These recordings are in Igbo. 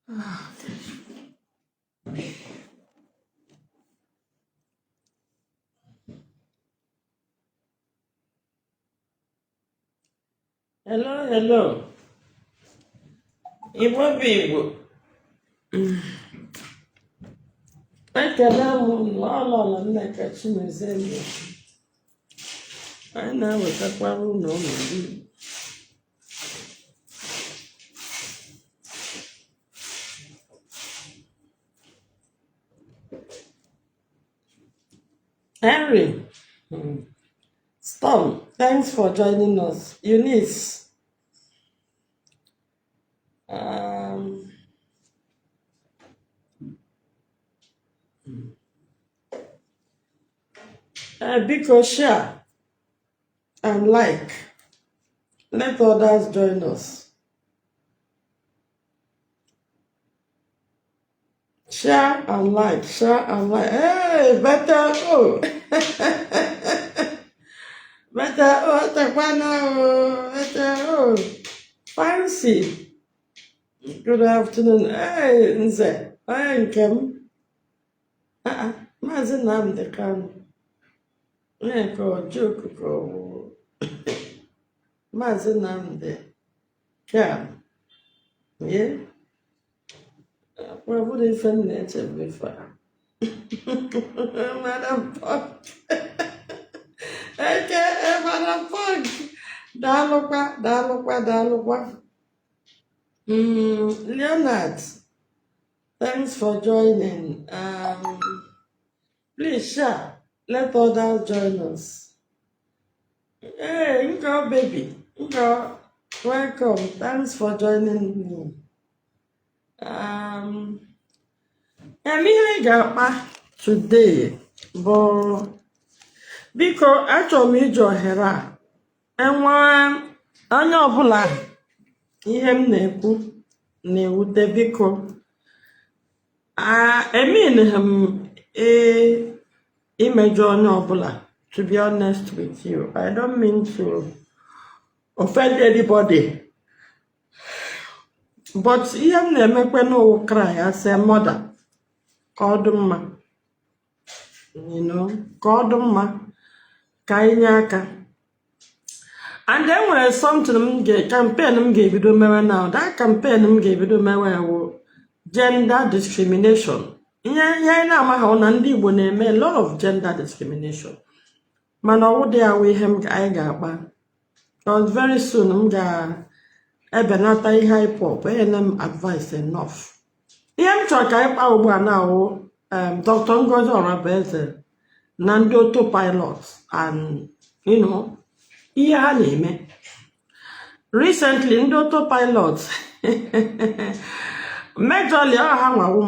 Hello, hello. Igbo bụ Igbo. Ekele m unu. Ọlọlọ Nneka Chimezie na-ekwu. Anyị na-ewetakwara unu ọnọdụ Igbo. Henry, Storm, thanks for joining us. Eunice, biko share and like. Let others join us. Share and like, share and like. Hey, better oh. Better oh, tekwana oh, better oh. Fancy. Good afternoon. Hey, Nze. Hey, Nkem. Ah, ah. Maazị Nnamdi Kanu. Onye nke Ojoku ka ọ bụ Maazị Nnamdi Kanu. Yeah. Ọ bụrụ ife m na-eche bụ ife a. Madam Punk. Eke Madam Punk. Daalụkwa, daalụkwa, daalụkwa. Leonard, thanks for joining. Please share. Let others join us. Hey, Ngo baby. Ngo, welcome. Thanks for joining me. Ihe anyị ga-akpa today bụ, biko, achọrọ m iji ohere a enwe onye ọbụla ihe m na-ekwu na-ewute. Biko, emean m imejọ onye ọbụla. To be honest with you, I don't mean to offend anybody, but ihe m na-emekwe n'ụwa, cry as a mother, ka ọ dị mma, ka ọ dị mma, ka anyị nye aka. And e nwere something m ga campaign m ga-ebido mewe now. That campaign m ga-ebido mewe wụ gender discrimination. Ihe anyị na-amaghị na ndị Igbo na-eme a lot of gender discrimination, mana ọwụ dị awụ ihe m anyị ga-akpa, because very soon m ga-ebenata ihe IPOB enyela m advice enough. Ihe m chọrọ ka anyị kpaa ugbu a na-awụ Dr. Ngozi Orabueze na ndị autopilot and ihe ha na-eme recently. Ndị autopilot, majorly ọ ha nwawu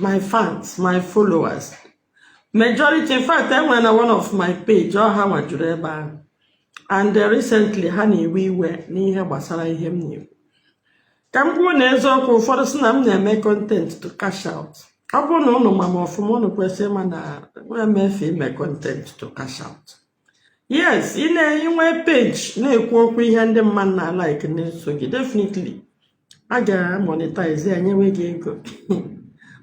my fans, my followers, majority. In fact, enwere na one of my page, ọ ha nwajuru ebe ahụ. And recently ha na-ewe iwe n'ihe gbasara ihe m na-ekwu. Ka m kwuo na eziokwu, ụfọdụ sị na m na-eme content to cash out. Ọ bụrụ na ụnụ ma m ọfụma, ụnụ kwesịrị ịma na emefe ime content to cash out. Yes, ị na-enwe page na-ekwu okwu ihe ndị mmadụ na-like, na-eso gị, definitely a ga-amonetize ya, nyewe gị ego.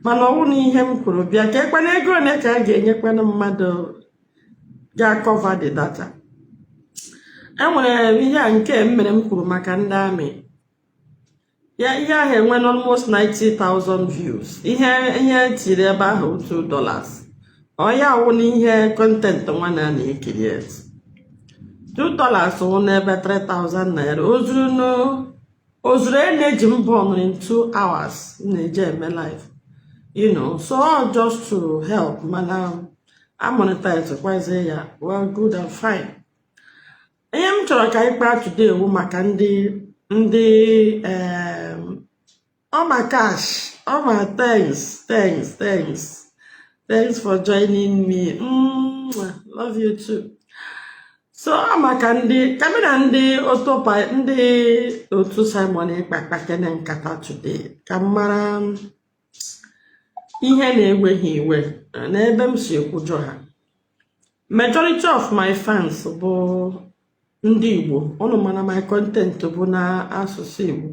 Mana ọ bụrụ na ihe m kwuru bịa ka ekwana ego ole ka a ga-enyekwana mmadụ ga-cover the data. Enwere ihe a nke m mere, m kwuru maka ndị amị ya. Ihe ahụ enwe almost 90,000 views. Ihe etiri ebe ahụ $2. Ọ ya wụ na ihe content nwa na na-ekiri $2 wụ n'ebe 3,000 naira. O zuru no, o zuru energy m burn in 2 hours m na-eji eme live. So all just to help, mana a monetize kwazie ya. Well, good and fine. Ihe m chọrọ ka anyị kpaa today wụ maka ndị ọma cash ọma. Thanks, thanks, thanks, thanks for joining me. Love you too. So ọ maka ndị kamera, ndị otopa, ndị otu Simon Ekpa kpakene nkata today, ka m mara ihe na-ewe ha iwe n'ebe m si ekwujọ ha. Majority of my fans bụ Ndị Igbo, ụnụ mana my content bụ na asụsụ Igbo.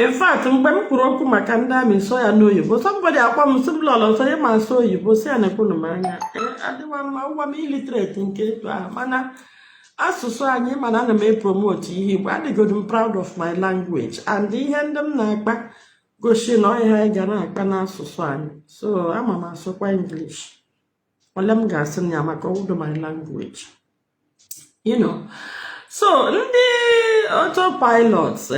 In fact, mgbe m kwuru okwu maka ndị army, sọ ya n'oyibo, somebody akwa m sị m, "Lọlọ, sọ ma asụ oyibo?" Si ya na-ekwunu m anya. Adịwa mma ụgwa m illiterate nke etu ahụ, mana asụsụ anyị, mana ana m epromote ihe Igbo. Adịgodo m proud of my language, and ihe ndị m na-akpa gosi na ọ ihe anyị ga na-akpa n'asụsụ anyị. So ama m asụkwa English ole m ga-asị na ya maka ọwụdo my language. So ndị autopilots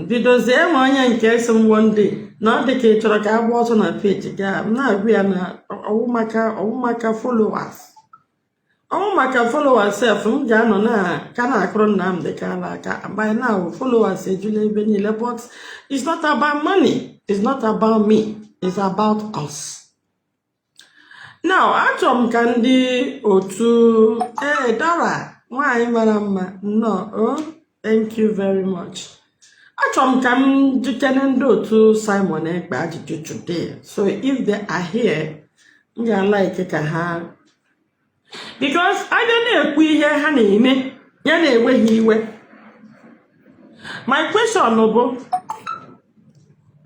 bidozie enwe onye nke si m one day na ọ dị ka ị chọrọ ka a gba ọsọ na page gị a. M na-agwa ya na ọwụ maka followers, ọwụ maka followers sef, m ga-anọ na ka na-akụrụ Nnamdi Kanu aka by now. Followers ejula ebe niile, but it's not about money, it's not about me, it's about us. Now, achọrọ m ka ndị otu ee Dara, nwanyị mara mma, nnọọ o, thank you very much. Achọrọ m ka m jikere ndị otu Simon Ekpa ajụjụ today. So if they are here, m ga-alike ka ha, because abịa na-ekwu ihe ha na-eme ya na-ewe ha iwe. My question bụ,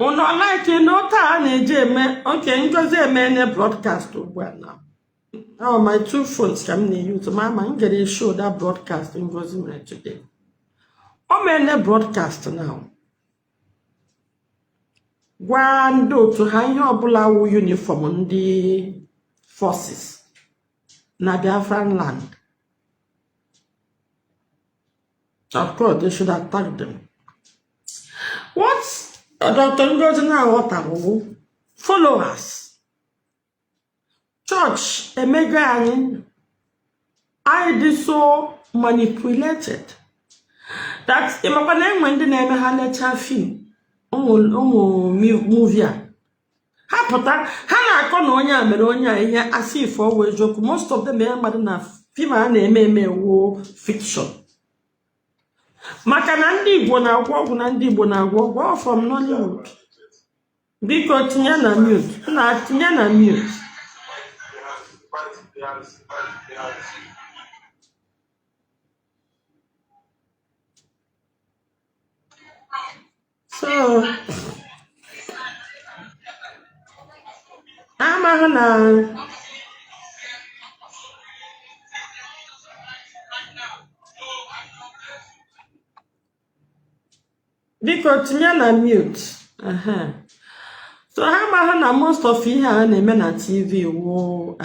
unu like na otu a na-eji eme oke Ngozi emene broadcast ugbu a na? Oh, my two phones ka m na-use ma ama m gere show that broadcast Ngozi mere today. O mene broadcast now, gwa ndị otu ha ihe ọbụla wụ uniform ndị forces na Biafran land, of course they should attack them. What Dr. Ngozi na-aghọtara bụ followers church emego anyị dị so manipulated that ịmakwa na enwe ndị na-eme ha lechaa film, ụmụ movie a, ha pụta, ha na-akọ na onye a mere onye a ihe asị ife ọwụ eziokwu. Most of them ya mmadụ na film a na-eme eme wuo fiction, maka na ndị Igbo na-agwọ ọgwụ, na ndị Igbo na-agwọ ọgwụ all from Nollywood. Biko tinye na mute, na tinye na mute. So amaghị na biko tinye na mute. Aha. So ha amaghị na most of ihe a na-eme na TV wụ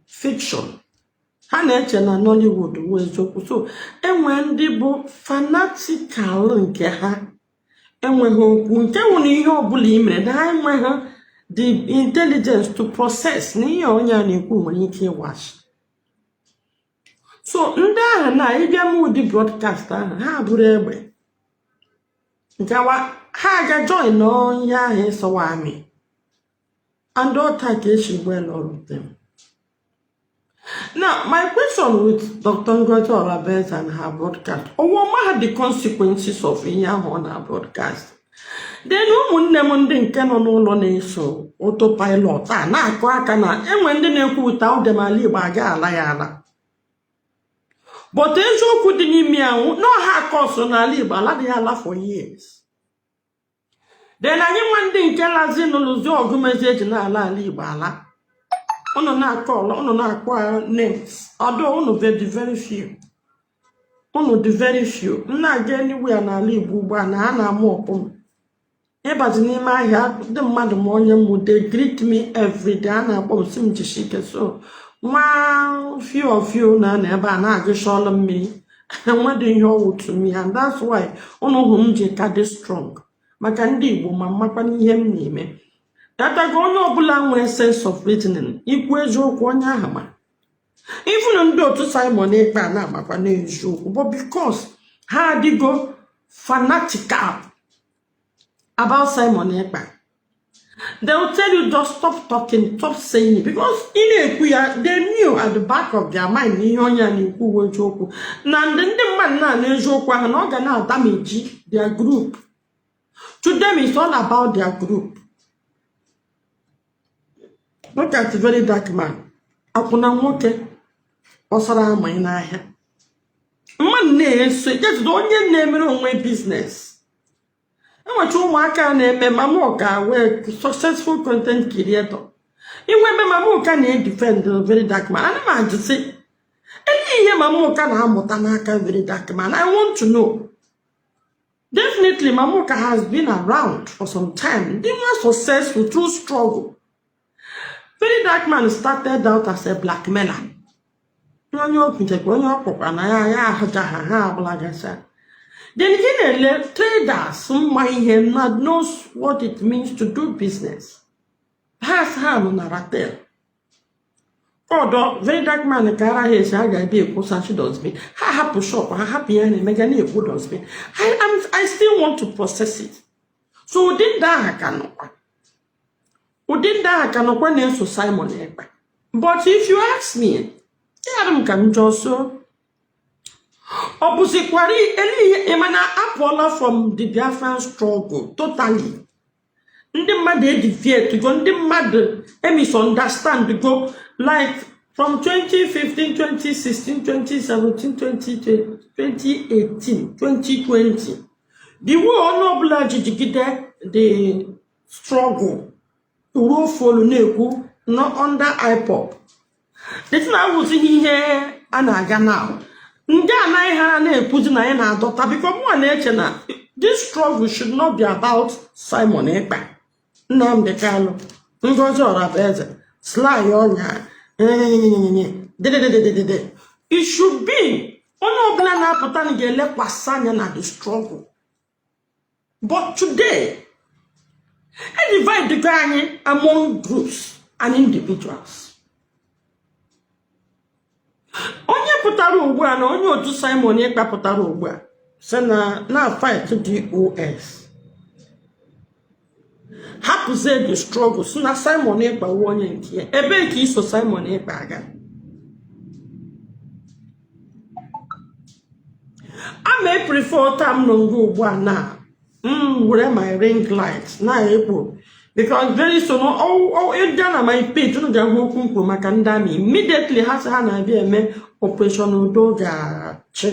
fiction. Ha na-eche na Nollywood wụ eziokwu. So enwe ndị bụ fanatical nke ha enweghị okwu nke nwụ na ihe ọbụla i mere na ha enweghị the intelligence to process na ihe onye a na-ekwu nwere ike ịwachi. So ndị ahụ na ịbịa m ụdị broadcast ahụ, ha bụrụ egbe gawa, ha aga join ihe ahụ ịsọwa army and all ka esi well all of them. Now, my question with Dr. Ngozi Orabueze and her broadcast, ọwụ ọma the consequences of ihe ahụ ọ na broadcast? Then ụmụnne m ndị nke nọ n'ụlọ na-eso autopilot a na-akụ aka na enwe ndị na-ekwu without them ala Igbo aga ala ya ala. But eziokwu dị n'ime ya nwụ na ọha akọsụ n'ala Igbo ala dị ya ala for years. Then anyị nwa ndị nke lazi nụlụzi ọgụ mezi eji na-ala ala Igbo ala. Unu na-akọ ọla, unu na-akpọ names, although unu dị very few, unu dị very few. M na-aga anywhere n'ala Igbo ugbu a na ha na-amụ ọkpụ m ịbazi n'ime ahịa, ndị mmadụ ma onye mụ, they greet me every day, a na-akpọ m si m jisie ike. So nwa few of you na-anọ ebe a na-agụcha ọlụ mmiri enwedị ihe ọwụ to me, and that's why unu hụ m ji ka dị strong maka ndị Igbo ma makwa n'ihe m na-eme. Datago onye ọbụla nwere sense of reasoning, ikwu eziokwu onye ahụ ma even ndị otu Simon Ekpa na-amakwa n'eziokwu, but because ha adịgo fanatical about Simon Ekpa, they will tell you just stop talking, stop saying it, because ị na-ekwu ya, they knew at the back of their mind na ihe onye a na-ekwu uwe eziokwu, na ndị mmadụ na-anụ eziokwu ahụ na ọ ga na-adamage their group. To them, it's all about their group. Look at the Very Dark Man, akwụna nwoke kpọsara amanye n'ahịa. Mmadụ na-eso jezụdo onye na-emere onwe business. Enwecha ụmụaka na-eme Mama Ụka wee successful content creator. Inwe ebe Mama Ụka na-edefend Very Dark Man, ana m ajụ sị, ele ihe Mama Ụka na-amụta n'aka Very Dark Man? I want to know. Definitely, Mama Ụka has been around for some time, dị nwa successful through struggle. Very Dark Man started out as a blackmailer. Onye o onye ọ kpọkwa na ya ya ahụcha ha ha agbalagasị. Then gị na-ele traders mma ihe na knows what it means to do business. Ha sị ha nọ na ratel ọdọ Very Dark Man ka ara ha esi a ga-abịa ekwusachi dustbin. Ha hapụ shop ha, hapụ ya na-emega na-ekwu dustbin. I still want to process it. So ụdị ndị ahụ ka nọkwa, ụdị ndị ahụ ka nọkwa na-eso Simon Ekpa. But if you ask me, ya m ka m jụọ, so ọ bụzikwara ele ihe mana apụọla from the Biafran struggle totally. Ndị mmadụ edeviate go, ndị mmadụ emisunderstand go. Like from 2015, 2016, 2017, 2020, 2018, 2020, the way onye ọbụla ji jigide the struggle ruo folu na-ekwu nọ under IPOB, the thing awụzighị ihe a na-aga now. Ndị anaghị ha na-ekwuzi na anyị na-adọta biko mụnwa na-eche na this struggle should not be about Simon Ekpa, Nnamdi Kanu, Ngozi Orabueze, Sly Onya, dededededede. It should be onye ọbụla na-apụta na ga-elekwasị anya na the struggle. But today, e divide anyị among groups and individuals. Onye pụtara ugbu a na onye otu Simon Ekpa pụtara ugbu a sị na na fight DOS, hapụzie the struggle, si na Simon Ekpa wu onye nke ya. Ebee ka iso Simon Ekpa aga? A ma prefer taa m nọ nga ugbu a na m were my ring light na-ekpo, because very soon ịga na my page, unu ga-ahụ okwu m kwuru maka ndị army. Immediately ha sị ha na-abịa eme Operation Udo Ga-achị,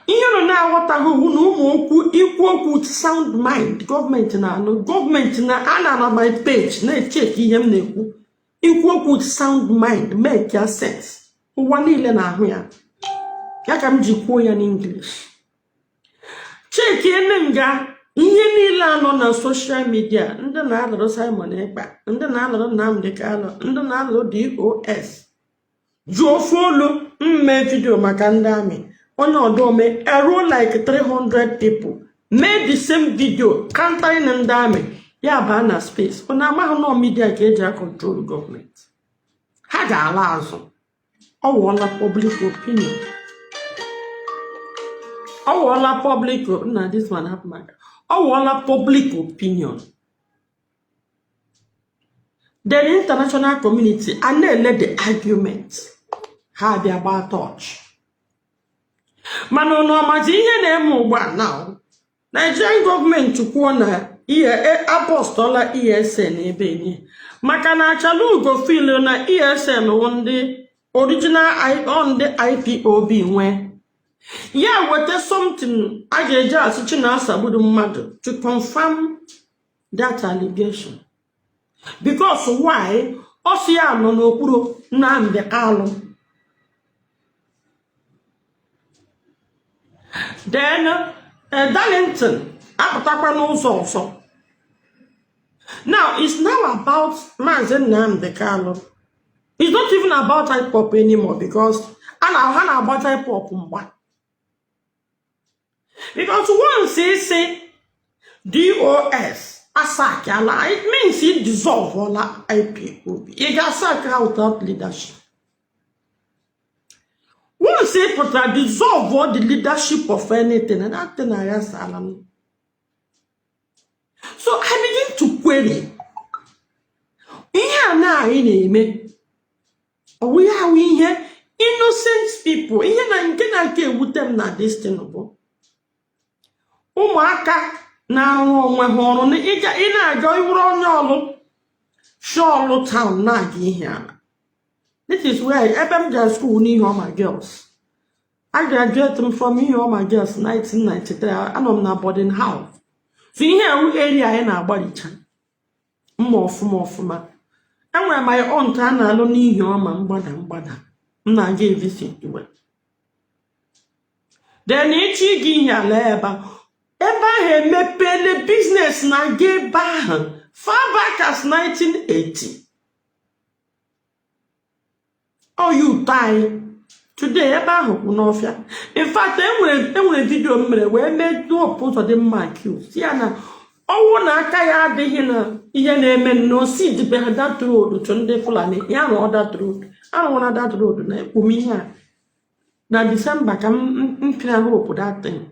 ihe unu na-aghọtaghị ugwu na ụmụ okwu ikwu okwu sound mind, gọọmenti na-anụ, gọọmenti na a na my page na-echeki ihe m na-ekwu. Ikwu okwu sound mind make ya sense, ụwa niile na-ahụ ya. Ya ka m ji kwuo ya n'English. Chekiene nga ihe niile anọ na social media, ndị na-alụrụ Simon Ekpa, ndị na-alụrụ Nnamdi Kanu, ndị na-alụrụ DOS, ji ofu olu mme video maka ndị army. Onye ọdọome eruo like 300 people mee the same video countering ndị army. Ya baa na space, ọ na-amaghị nọ media ka eji acontrol gọọmenti. Ha ga-ala azụ. Ọ wụọla public opinion, ọ wụọla public na this one hapụ maka ọ wụọla public opinion. Then international community a na-ele the argument, ha abịa gbaa touch. Mana ụnụ ọmazi ihe na-eme ugbu a now? Nigerian gọọmenti kwuo na ihe apostọla ESN ebe nye maka na Achala Ugo feel na ESN wụ ndị original ọ ndị IPOB nwee ya weta something a ga-eji asị Chinasa gburu mmadụ to confirm that allegation. Because why? Ọ sị ya nọ n'okpuru Nnamdi Kanu. Then Darlington apụtakwa n'ụzọ ọzọ. Now it's now about Maazị Nnamdi Kanu. It's not even about IPOB anymore, because a na ha na-agbata IPOB mgba, because once isi DOS asakiala, it means it dissolve ọla IPOB. Ị ga-asak ha without leadership. Once ị pụtara dissolve all the leadership of anything and that thing, aghasala m. So I begin to query ihe a na anyị na-eme. Ọwụ ya awụ ihe innocent people, ihe na nke na-aka ewute m na this thing bụ ụmụaka na-arụ onwe ha ọrụ na ị na-aga iwuru onye ọlụ shọlụ town na-aga ihe ala. This is where ebe m gara school n'ihe ọma girls. I graduate m from Ihioma Girls 1993. Anọ m na boarding house, so ihe ewu area anyị na-agbalicha mma ọfụma ọfụma. Enwere my aunt a na-alụ n'Ihioma mgbada mgbada m na-aga evisit we. Then ịchọ ịga ihe ala ebe a, ebe ahụ emepeele, business na-aga ebe ahụ far back as 1980. Ọ youth anyị today, ebe ahụ kwụ n'ọfịa. In fact, enwere video m mere wee mee Hope Uzodimma accuse ya na ọnwụ na aka ya adịghị na ihe na-eme na osi dibe ha that road to ndị Fulani ya rụọ that road, arụwara that road. Na ekwu m ihe a na December ka m pịara Hope that thing.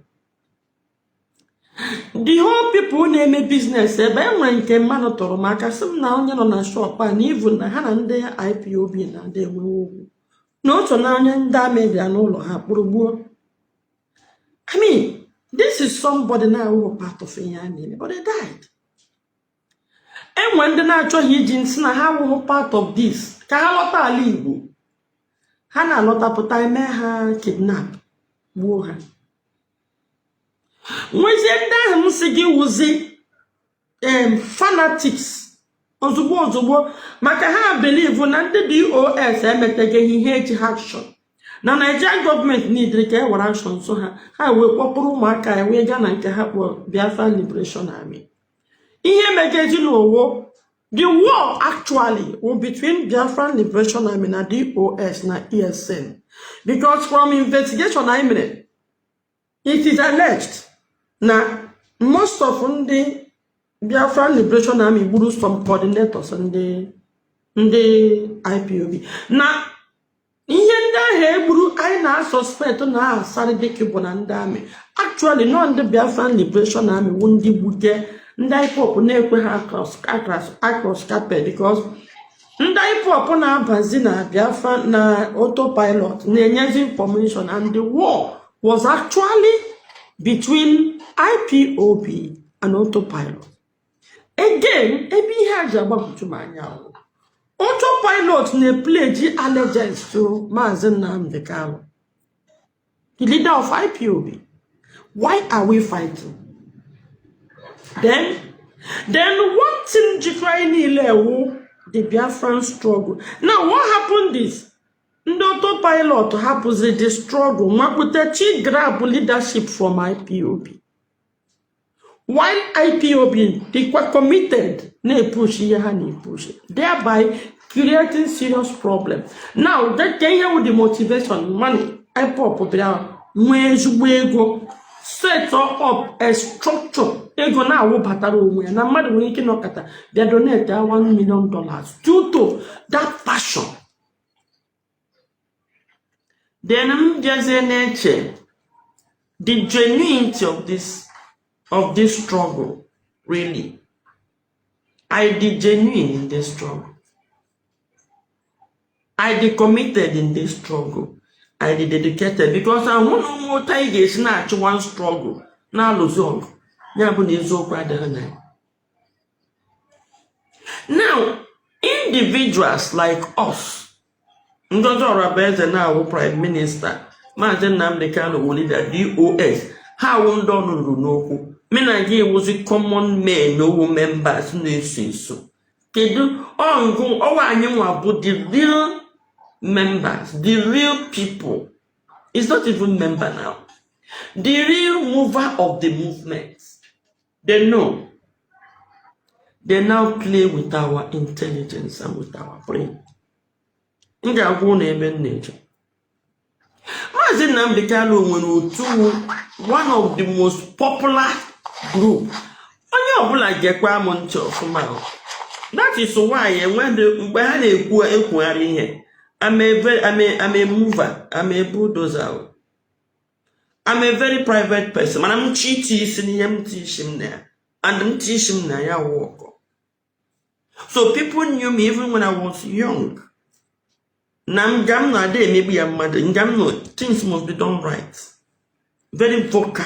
The whole people na-eme business ebe e nwere nke mmadụ tụrụ m aka, sị m na onye nọ na shop a na ivu na ha na ndị IPOB na-adị enwe okwu na otu na onye ndị amị bịa n'ụlọ ha kpụrụ gbuo. I mean, this is somebody na-awụ part of ihe a na-eme, but they died. Enwe ndị na-achọghị iji nsị na ha awụghị part of this ka ha lọta ala Igbo. Ha na-alọtapụta, eme ha kidnap, gbuo ha. Nwezie ndị ahụ m si gị wụzi fanatics ozugbo ozugbo, maka ha believe na ndị DOS emeteghị ihe eji ha action na Nigerian gọọmenti niile ka e were action so ha. Ha wee kpọpụrụ ụmụaka ya wee gaa na nke ha kpọ Biafra Liberation Army. Ihe megezi n'owo, the war actually will between Biafran Liberation Army na DOS na ESN, because from investigation anyị mere, it is alleged na most of ndị Biafran Liberation Army gburu some coordinators ndị IPOB na ihe ndị ahụ egburu. Anyị na-asuspect na Asari Dokubo na ndị amị, actually nọ ndị Biafran Liberation Army wụ ndị gbuke ndị IPOB na-ekwe ha across carpet, because ndị IPOB na-abazi na Biafra na autopilot na-enyezi information, and the war was actually between IPOB and autopilot. Again, ebe ihe a ji agbagwoju m anya wụ autopilot na-epledge allegiance to Maazị Nnamdi Kanu, the leader of IPOB. Why are we fighting then? Then one thing jikọrọ anyị niile wụ the Biafran struggle. Now, what happened is ndị autopilot hapụzi the struggle, mapụta chi grab leadership from IPOB, while IPOB dịkwa committed na-epush ihe ha na-epush, thereby creating serious problem. Now, that ihe wụ the motivation, money. IPOB bịara nwee ezigbo ego, set up a structure, ego na-awụbatara onwe ya na mmadụ nwere ike ịnọkọta bịa donate $1 million due to that passion. Then m jezie na-eche the genuinity of this struggle. Really, I dị genuine in this struggle, I dị committed in this struggle, I dị dedicated, because ahụ na ụmụ otu anyị ga-esi na-achụ one struggle na-alụzi ọgụ ya bụ na eziokwu adịghị na ya. Now, individuals like us, Ngozi Orabueze na-awụ prime minister, Maazị Nnamdi Kanu wụ leader DOS, ha awụ ndị ọnụ ruru n'okwu. Mụ na gị wụzi common men, owu members na-eso eso. Kedu ọngụ ọwa anyị nwa bụ the real members, the real people? It's not even member now, the real mover of the movement. They know. They now play with our intelligence and with our brain. M ga-agwa ụnụ ebe m na-eje. Maazị Nnamdi Kanu nwere otu, one of the most popular group. Onye ọbụla gekwa m ntị ọfụma o. That is why enweghị mgbe ha na-ekwu ekwugharị ihe. I'm a mover, I'm a bulldozer o. I'm a very private person, mana m chi iti isi n'ihe, m ti isi m na ya, and m ti isi m na ya wụ ọkọ. So people knew me even when I was young na nga m na-ada emegbu ya mmadụ, nga m nọ, things must be done right. Very vocal.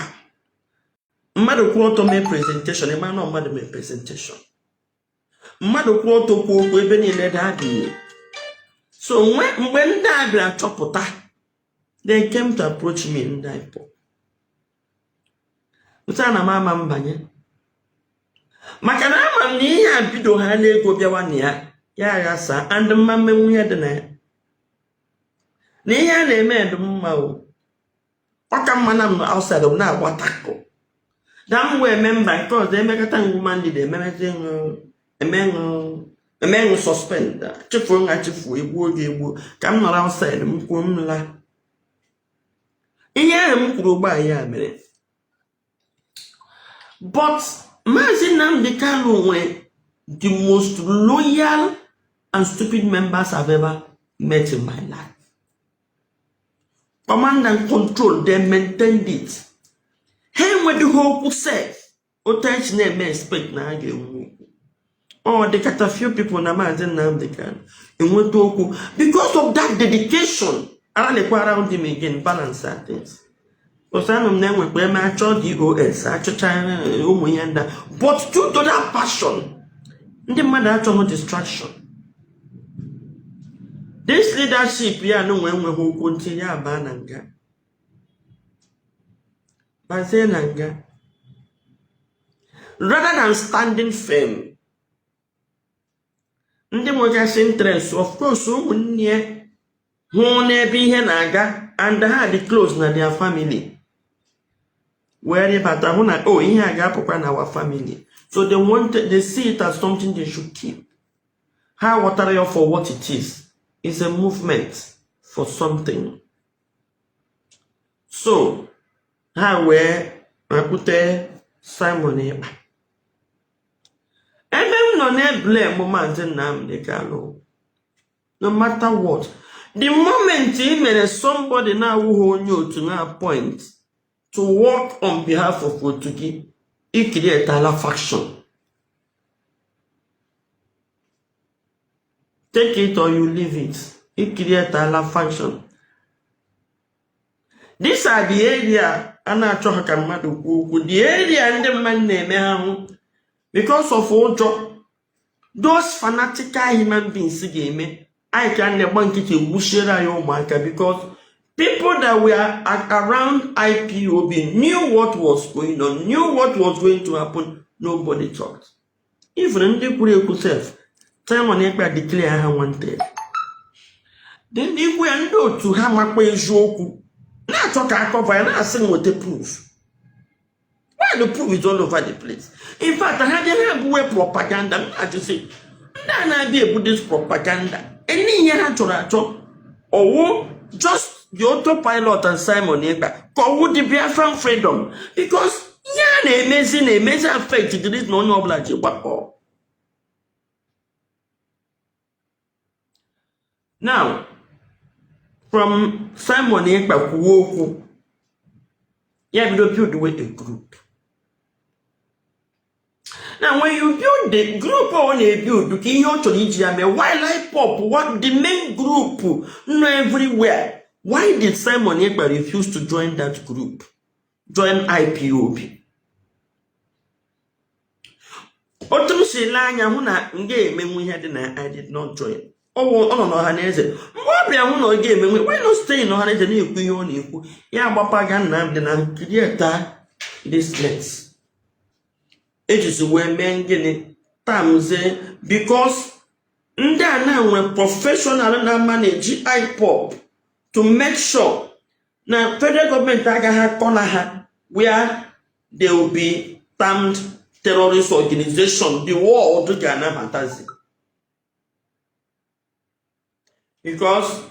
Mmadụ kwụrụ ọtọ mee presentation, ịma na mmadụ mee presentation. Mmadụ kwụrụ ọtọ kwuo okwu, ebe niile daa dị. So mgbe ndị a bịara chọpụta They came to approach me, ndị IPOB. Nsị na m ama mbanye maka na ama m na ihe a bido ha n'ego bịawa na ya ya aghasa and mma mmenwu ihe dị na ya na ihe a na-eme dị mma o. Ọ ka mma na m nọ outside m na-agba tako na m wee mee mba nke ọzọ emekọta woman leader ememezi emenụ emenụ suspend, chefuo nha, chefuo, egbuo gị egbuo. Ka m nọrọ outside m kwuo m la ihe ahụ m kwuru ugbu a ya mere. But Maazị Nnamdi Kanu nwere the most loyal and stupid members I've ever met in my life. Command and control, they maintained it. Ha enwedịghị okwu sef otu anyị si na-eme expect na ha ga-enwe okwu. Ọ dịkata few people na Maazị Nnamdi Kanu enweta okwu because of that dedication. Ara lekwa around him again, balance our things. Because anụ m na-enwekwa eme achọ DOS achọcha ụmụ ihe ndị a, but due to that passion, ndị mmadụ achọghị distraction. This leadership ya na nwe enweghị okwu ntị ya baa na nga, bazie na nga rather than standing firm. Ndị nwegasị interest, of course, ụmụnne ya hụ n'ebe ihe na-aga and ha dị close na their family wee rịbata hụ na, oh, ihe a ga-apụkwa na our family, so they wanted, they see it as something they should keep. Ha ghọtara ya for what it is a movement for something. So ha wee makpute Simon Ekpa. Ebe m nọ na-eblame Maazị Nnamdi Kanu, no matter what, the moment ị mere somebody na-awụghị onye otu na appoint to work on behalf of otu gị, ị creatala faction. Take it or you leave it, ị creatala faction. These are the area a na-achọghị ka mmadụ kwuo okwu, the area ndị mmadụ na-eme ha hụ because of ụjọ those fanatical human beings ga-eme anyị ka na-egba nkịtị egbuchiere anyị ụmụaka, because people that were around IPOB knew what was going on, knew what was going to happen. Nobody talked. Even ndị kwuru ekwu sef, Simon Ekpa declare ha wanted. Then igwe ya ndị otu ha makwa eziokwu na-achọ ka akọva ya, na-asị nweta proof. Why? The proof is all over the place. In fact, ha bịa ha ebuwe propaganda. M na-ajụsị ndị a na-abịa ebu this propaganda, any ihe ha chọrọ achọ ọwụ just the autopilot and Simon Ekpa ka ọwụ the Biafran freedom? Because ihe a na-emezi na-emezi affect the reason onye ọbụla ji gbakọ now. From Simon Ekpa kwuo okwu ya, bido build with a group. Now, when you build the group ọ na-ebuild ka ihe ọ chọrọ iji ya mee, why IPOB, what the main group nọ everywhere, why did Simon Ekpa refuse to join that group, join IPOB? Otu m si lee anya hụ na m ga-emenwu ihe dị na I did not join. Ọ nọ n'Ọhaneze mgbe ọ bịa hụ na ọ ga-emenwe, why not stay in Ọhaneze na-ekwu ihe ọ na-ekwu? Ya agbapaga Nnamdi na create this mess ejizi wee mee gịnị tamzie, because ndị a na-enwe professional na manage IPOB to make sure na federal gọọmenti agaghị akọ na ha where they will be termed terrorist organization, the world ga-anabatazi. Because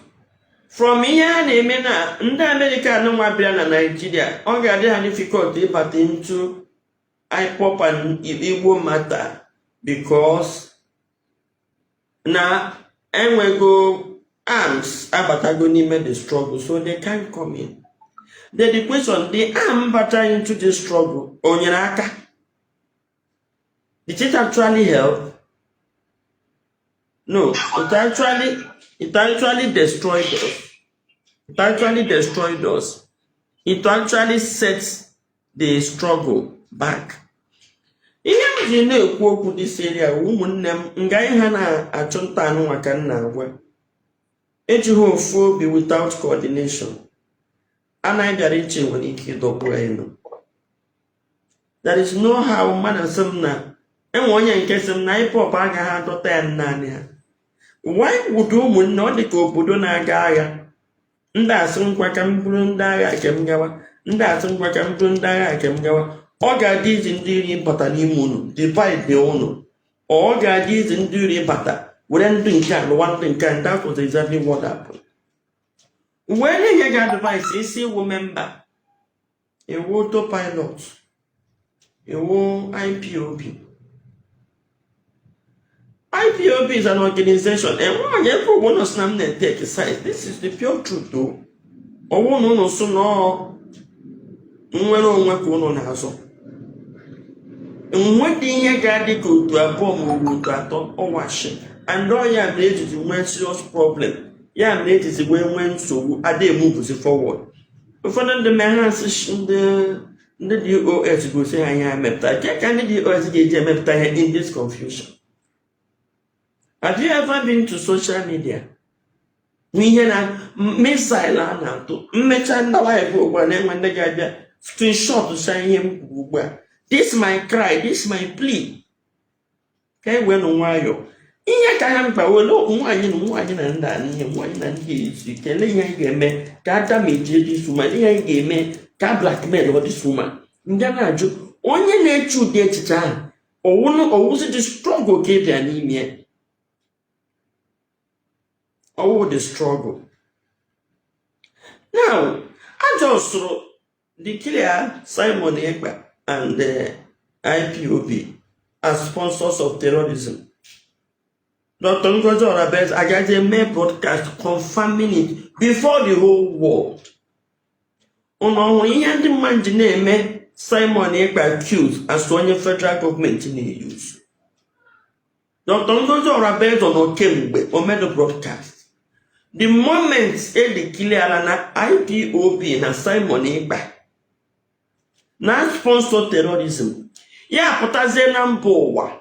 from ihe a na-eme na ndị Amerịka nwa bịara na Naijiria, ọ ga-adị ha difficult ịbata into IPOB and Igbo matter because na enwego arms abatago n'ime the struggle, so they can't come in. Then the question, the arm bata into the struggle, o nyere aka? Did it actually help? No, it actually destroyed us. It actually destroyed us. It actually sets the struggle back. Ihe m ji na-ekwu okwu this area, ụmụnne m, nga ihe ha na-achụ nta anụ maka m na-agwa ejighị ofu obi without coordination. Anaghị bịara iche nwere ike ịdọkpụ anyị nọ. There is no how mmadụ sị m na enwe onye nke sị m na IPOB agaghị adọta ya naanị ha. Why would ụmụnne ọ dị ka obodo na-aga agha, ndị asị ngwa ka m bụrụ ndị agha nke m gawa, ndị asị ngwa ka m bụrụ ndị agha nke m gawa? Ọ ga-adị izi ndị iri bata n'ime unu, divide unu. Ọ ga-adị izi ndị iri bata were ndị nke a lụwa ndị nke a. That was exactly what happened. Wee na-enye gị advice, isi iwu member, iwu autopilot, iwu IPOB. IPOB is an organization. Enwe onye ebe ugbo sị na m na-etake side. This is the pure truth o. Ọwụ na unu sị na ọ nnwere onwe ka unu na-azọ, enwedị ihe ga-adị ka otu abụọ ma ọ bụ otu atọ ọwashi. And ọ ya mere ejizi nwee serious problem, ya mere ejizi wee nwee nsogbu, ada emuvuzi forward. Ụfọdụ ndị mee ha asị ndị DOS gosi ha ihe ha mepụta ke ka ndị DOS ga-eji emepụta ihe in this confusion. Have you ever been to social media hụ ihe na missile a na-atụ mmecha ndị live ugbu a na-enwe ndị ga-abịa screenshot sa ihe m kwuru ugbu a? This my cry, this my plea, ka e wee nụ nwayọọ. Ihe ka ha mkpa, wele nwaanyị na nwaanyị na ndị a ihe nwaanyị na ndị ezu ike. Ihe anyị ga-eme ka a damage this woman, ihe anyị ga-eme ka a blackmail ọ this woman. Ndị na-ajụ onye na-eche ụdị echiche ahụ, ọwụzi the struggle ka ị bịa n'ime ya? Ọwụ the struggle now? A just declare Simon Ekpa and IPOB as sponsors of terrorism. Dr. Ngozi Orabueze agaghị eme broadcast confirming it before the whole world. Unu ọhụrụ ihe ndị mmadụ ji na-eme Simon Ekpa accuse as onye federal gọọmenti na-use? Dr. Ngozi Orabueze nọ kemgbe omedo broadcast. The moment e declare na IPOB na Simon Ekpa na sponsor terrorism, ya pụtazie na mba ụwa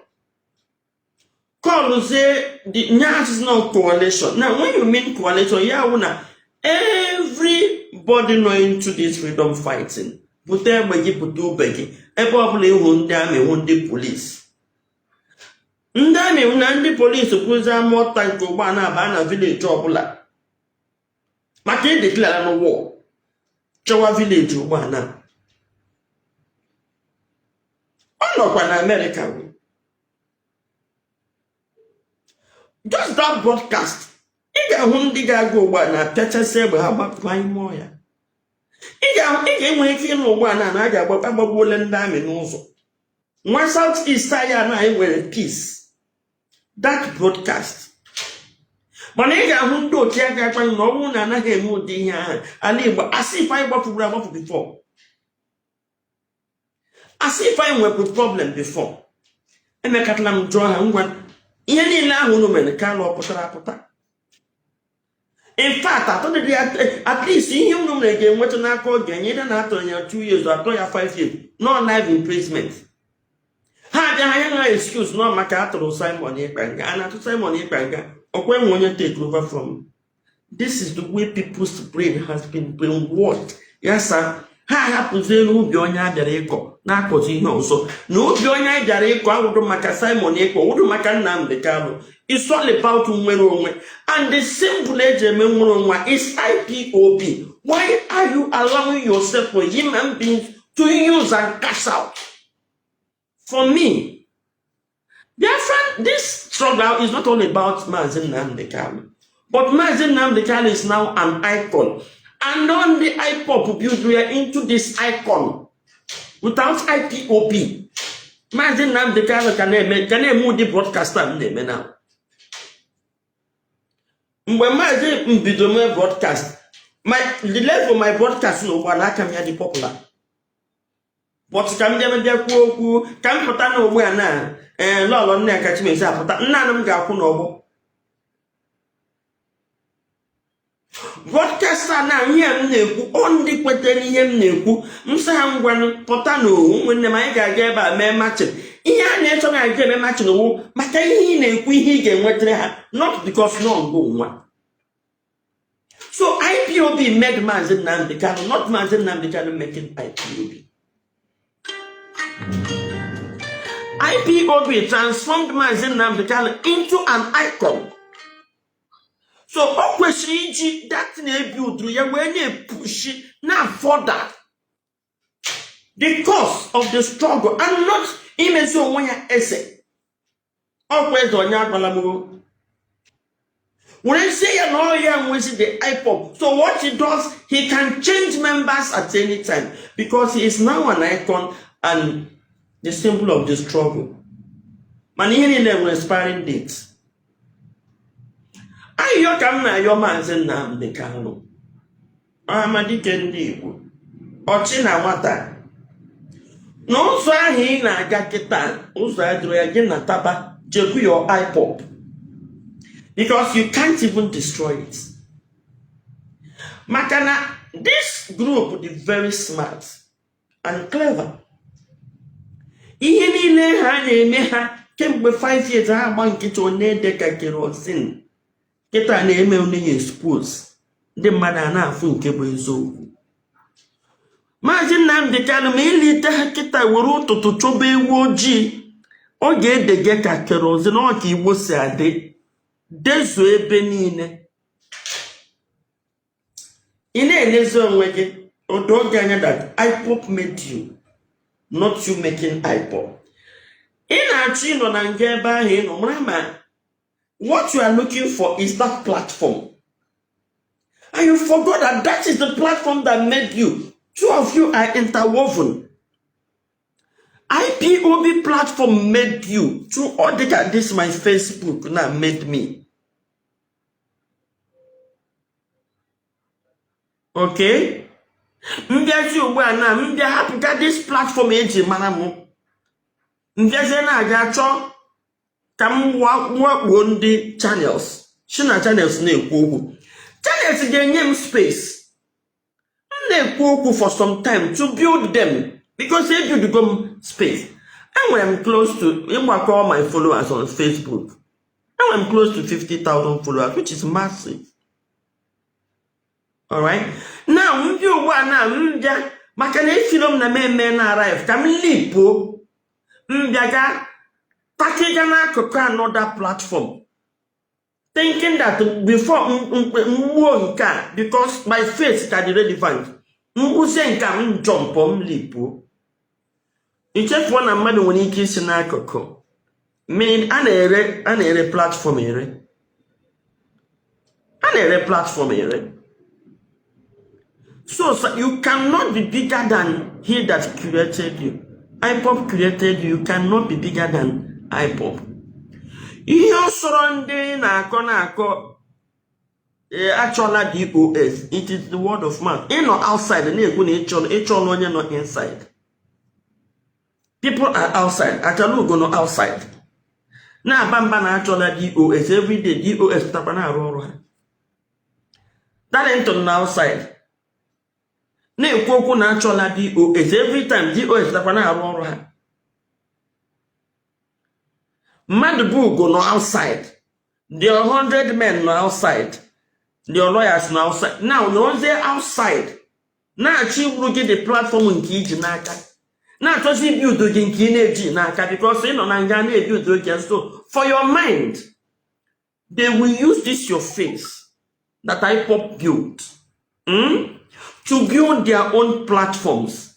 callzie the nye no coalition. Now, when you mean coalition, ya wụ na everybody nọ into this freedom fighting, pụta egbe gị, pụta ube gị. Ebe ọbụla ịhụ ndị army, hụ ndị polisi, ndị army na ndị polisi kwụzie mọta nke ụgbọ na-aba na village ọbụla maka ideclare na war, chọwa village ụgbọala. Ọ nọkwa na Amerịka wụ. Just that broadcast, ị ga-ahụ ndị ga-aga ụgbọala apịachasị egbe ha gbapụ ime ọhịa. Ị ga-enwe ike ịnụ ụgbọala na a ga-agba agbagbuola ndị army n'ụzọ nwa South East anyị a na anyị nwere peace. That broadcast, mana ị ga-ahụ ndị otu ya ga-agwa na ọ bụrụ na anaghị eme ụdị ihe ahụ, ala Igbo asị ife anyị gbafuru agbafu before, asị ife anyị nwepụ problem before. Emekatala m jụọ ha, ngwa, ihe niile ahụ unu mere ka alụ ọ pụtara apụta? In fact, atọ dị ya, at least ihe unu mere ga-enweta n'aka ọ ga-enye ịda na atọ ya 2 years, atọ ya 5 years, no life imprisonment. Ha abịa ha ya excuse nọ maka atụrụ Simon Ekpa nga. A na-atụ Simon Ekpa nga, ọkwa enwe onye take over from. This is the way people's brain has been brainwashed. Ya sa ha ahapụziela ubi onye a bịara ịkọ na-akọzi ihe ọzọ, na ubi onye anyị bịara ịkọ awụdụ maka Simon Ekpa, ọwụdụ maka Nnamdi Kanu. It's all about nwere onwe, and the symbol eji eme nwere onwe is IPOB. Why are you allowing yourself for human beings to use and cash out? For me, Biafran, this struggle is not all about Mazi Nnamdi Kanu, but Mazi Nnamdi Kanu is now an icon, and on the IPOB build we are into this icon. Without IPOB, Mazi Nnamdi Kanu ka na-eme ụdị broadcast a m na-eme now? Mgbe Maazị mbido mee broadcast, my the level my broadcast na ugbu a n'aka m ya dị popular, but ka m bịa bịa kwuo okwu ka m pụta n'ogbe a na ee lọlọ Nneka Chimezie apụta, nna m ga-akwụ n'ọgbọ broadcaster na ihe m na-ekwu. Ọ ndị kwetere ihe m na-ekwu, m sị ha, ngwanụ, pụta na owu ụmụnne m, anyị ga-aga ebe a mee marching. Ihe a na-echọ na aga eme marching owu maka ihe ị na-ekwu, ihe ị ga-enwetara ha, not because nọ ngụ nwa. So IPOB made Maazị Nnamdi Kanu, not Maazị Nnamdi Kanu making IPOB. IPOB transformed Maazị Nnamdi Kanu into an icon. So o kwesịrị iji that na-ebi uduru ya wee na-epush na further the cause of the struggle and not imezi onwe ya eze. Ọkwa eze onye agwala m o. Werezie ya na ọ ya nwezi the IPOB. So what he does, he can change members at any time because he is now an icon and the symbol of the struggle. Mana ihe niile nwere expiring date. Ayịyọ ka m na-ayọ Maazị Nnamdi Kanu, Ọhamadike ndị Igbo, ọchị na nwata, na ụzọ ahụ ị na-aga kịta, ụzọ adịrọ ya. Gị na taba jekwu your IPOB, because you can't even destroy it, maka na this group dị very smart and clever. Ihe niile ha na-eme ha kemgbe 5 years, ha agba nkịtị, ọ na-ede ka kerosene. Kịta na-eme onye ya expose, ndị mmadụ a na-afụ nke bụ eziokwu. Maazị Nnamdi Kanu, ma ilite ha kịta were ụtụtụ chọba ewu ojii, ọ ga-edege ka kerosene. Ọ ka Igbo si adị dezuo ebe niile. Ị na-elezi onwe gị odo oge anya that IPOB made you, not you making IPOB. Ị na-achọ ịnọ na nga ebe ahụ ị nọ, mara ma what you are looking for is that platform, and you forgot that that is the platform that made you. Two of you are interwoven. IPOB platform made you. Through all the this my Facebook now made me. Okay, mbịazi ugbu a na mbịa hapụga this platform eji mara m, mbịazie na-aga chọọ ka m wakpuo ndị channels, si na channels na-ekwu okwu. Channels ga-enye m space m na-ekwu okwu for some time to build them, because e build go m space. Enwere m close to, ịgbakọ my followers on Facebook, enwere m close to 50,000 followers, which is massive. Alright, now ndị ugbu a na mbịa, maka na efiro m na m eme na arrive ka m lipuo, mbịa ga takiga n'akụkụ another platform, thinking that before mgbuo nke a, because my face ka dị relevant, mgbuzie nke a, m jump, m lipuo. Ichefuo na mmadụ nwere ike isi n'akụkụ, meaning a na-ere platform ere, a na-ere platform ere. So you cannot be bigger than he that created you. IPOB created you. You cannot be bigger than IPOB. Ihe ọ sọrọ ndị na-akọ ee, achọla DOS, it is the word of mouth. Ịnọ outside na-ekwu na ịchọla onye nọ inside. People are outside. Achalugo nọ outside na-aba mba na achọla DOS everyday. DOS pụtakwa na-arụ ọrụ ha. Darlington na outside na-ekwu okwu na achọla DOS every time. DOS pụtakwa na-arụ ọrụ ha. Mmadụ bụ ugo nọ outside, the 100 men nọ outside, the lawyers nọ outside. Now nọrọzie outside na-achọ igburu gị the platform nke iji n'aka, na-achọzi ibi udo gị nke ị na-eji n'aka, because ị nọ na nga na-ebi udo gị. So for your mind, they will use this your face that IPOB built, to build their own platforms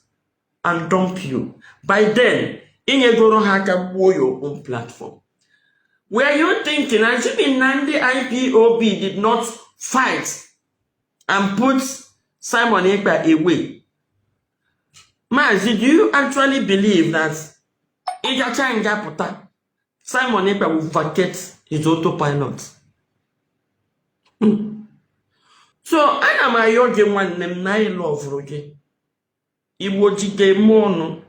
and dump you. By then, inyegoro ha aka gbuo your own platform. Were you thinking, assuming na ndị IPOB did not fight and put Simon Ekpa away, Maazị, do you actually believe that ịgacha nga pụta, Simon Ekpa will vacate his autopilot? So ana m ayọ gị, nwanne m, na anyị loveụrụ gị. Igbo ji ga-eme ọnụ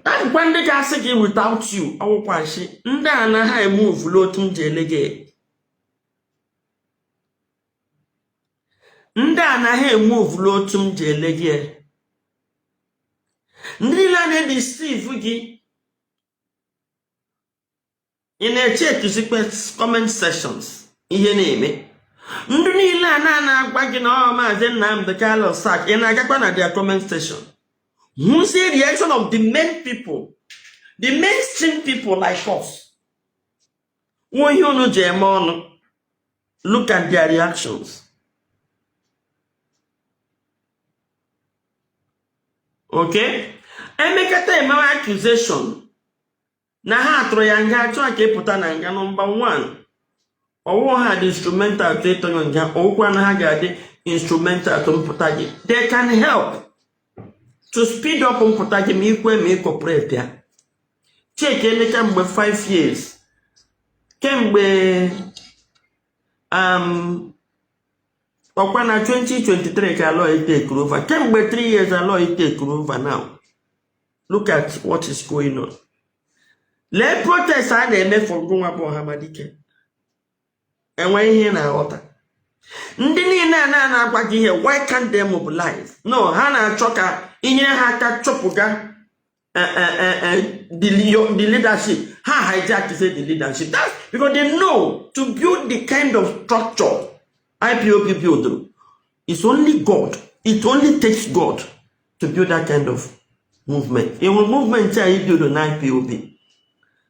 akụkwa ndị ga-asị gị without you ọwụkwashi ndị a anaghị eme uvulu otu m ji ele gị. Ndị anaghị eme uvulu otu m ji ele gị. Ndị niile a na-edeceive gị, ị na-eche etuzikpe comment sections ihe na-eme. Ndị niile a na-agwa gị na ọ Maazị Nnamdi Kanu sack, ị na-agakwa na their comment section hụzie reaction of the main people, the mainstream people like us, nwa ihe unu ji eme ọnụ. Look at their reactions. Okay, emekata emewe accusation na ha tụrụ ya nga, achọ ka ịpụta na nga. Number one, ọwụ ha dị instrumental to ịtọnyọ nga, ọwụkwa na ha ga-adị instrumental to mpụta gị. They can help to speed up mpụta gị ma ikwe ma ị cooperate ya. Check eleka mgbe 5 years kemgbe ọkwa na 2023 ka Aloy take over, kemgbe 3 years Aloy take over. Now look at what is going on. Lee protest a na-eme for ngụnwa bụ Ọhamadike. Enwe ihe na-aghọta ndị niile a na-agwa gị ihe, why can't they mobilize? No, ha na-achọ ka inyere ha aka chọpụga the leadership. Ha hijack say the leadership. That's because they know to build the kind of structure IPOB build, it's only God. It only takes God to build that kind of movement. Enwe movement a build na IPOB,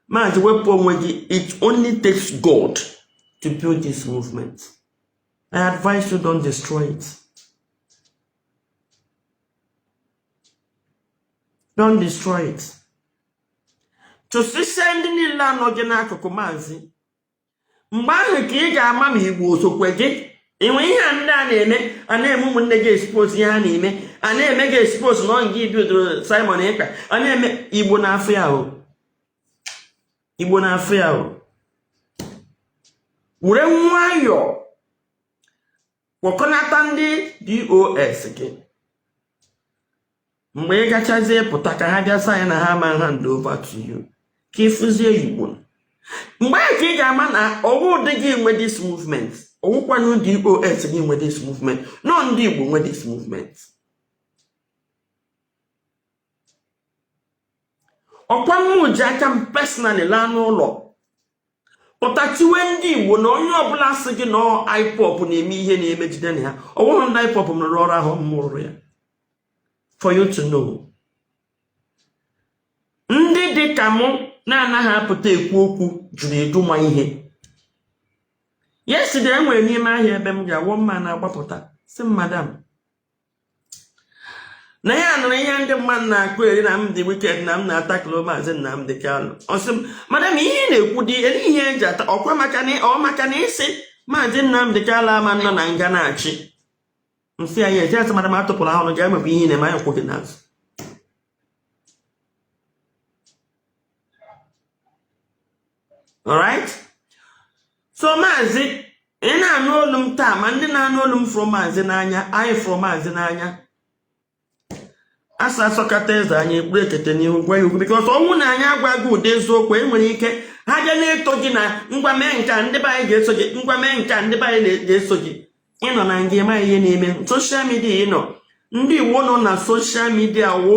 Maazị, wepụ onwe gị. It only takes God to build this movement. I advise you, don't destroy it. Don't destroy it. Chụsịsịa ndị niile anọ gị n'akụkụ, Maazị. Mgbe ahụ ka ị ga-ama ma Igbo osokwe gị. Enwe ihe a ndị a na-eme, a na-eme ụmụnne gị expose, ihe ha na-eme, a na-eme gị expose na ọ gị bidoro Simon Ekpa, a na-eme Igbo n'afọ ya o, Igbo n'afọ ya o. Were nwayọọ kpọkọnata ndị DOS gị. Mgbe ị gachazie pụta, ka ha bịa sị anyị na ha ma hand over to you, ka ịfụzie Igbo. Mgbe ahụ ka ị ga-ama na ọwụ ụdị gị nwe this movement, ọwụkwanụ DOS gị nwe this movement, nọ ndị Igbo nwe this movement. Ọkwa mmụ ji aka m personally laa n'ụlọ pụta tiwe ndị Igbo na onye ọbụla sị gị na IPOB na-eme ihe na-eme, jide na ya. Ọwụghị ndị IPOB m rụrụ ọrụ ahụ, m rụrụ ya. For you to know, ndị dị ka mụ na-anaghị apụta ekwu okwu jụrụ eju ma ihe. Yesterday enwere n'ime ahịa ebe m ga-awọ mma na-agbapụta, sị m, "Madam," na ya nụrụ ihe ndị mmadụ na-akụ eri na m dị wicked, na m na-atakụrụ Maazị Nnamdi Kanu. Ọ sị m, "Madam, ihe ị na-ekwu dị elu, ihe eji ata ọkwa maka na ọ maka na ịsị Maazị Nnamdi Kanu ama nọ na nga na-achị." Nsị ya ya eji asị, "Madam, atụpụrụ ahụ ga-emekwa ihe ị na-eme, anyị kwụ gị n'azụ." Alright, so Maazị, ị na-anụ olu m taa, ma ndị na-anụ olu m fụrụ Maazị n'anya, anyị fụrụ Maazị n'anya. Asa asọkata eze anyị ekpuru ekete n'ihu gwa ya okwu, because ọnwụ na anyị agwa gị ụdị eziokwu, e nwere ike ha bịa na-eto gị na ngwa mee nke a, ndị be anyị ga-eso gị, ngwa mee nke a, ndị be anyị ga-eso gị. Ịnọ na nga ịma ihe na-eme social media, ịnọ ndị Igbo nọ na social media wụ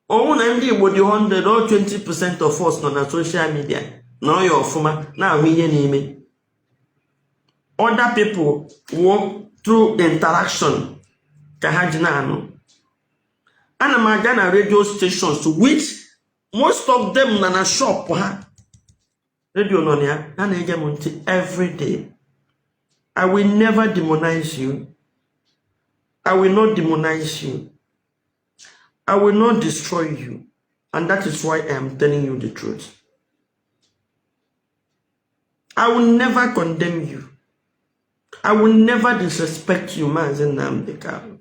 ọnwụ na ndị Igbo dị 100 or 20% of us nọ na social media nọrọ ya ọfụma na-ahụ ihe na-eme. Other people wụ through interaction ka ha ji na-anụ. Ana m aga na radio stations, which most of them na na shop ha radio nọ na ya, ha na-ege m ntị every day. I will never demonize you. I will not demonize you. I will not destroy you, and that is why I am telling you the truth. I will never condemn you. I will never disrespect you, Maazị Nnamdi Kanu.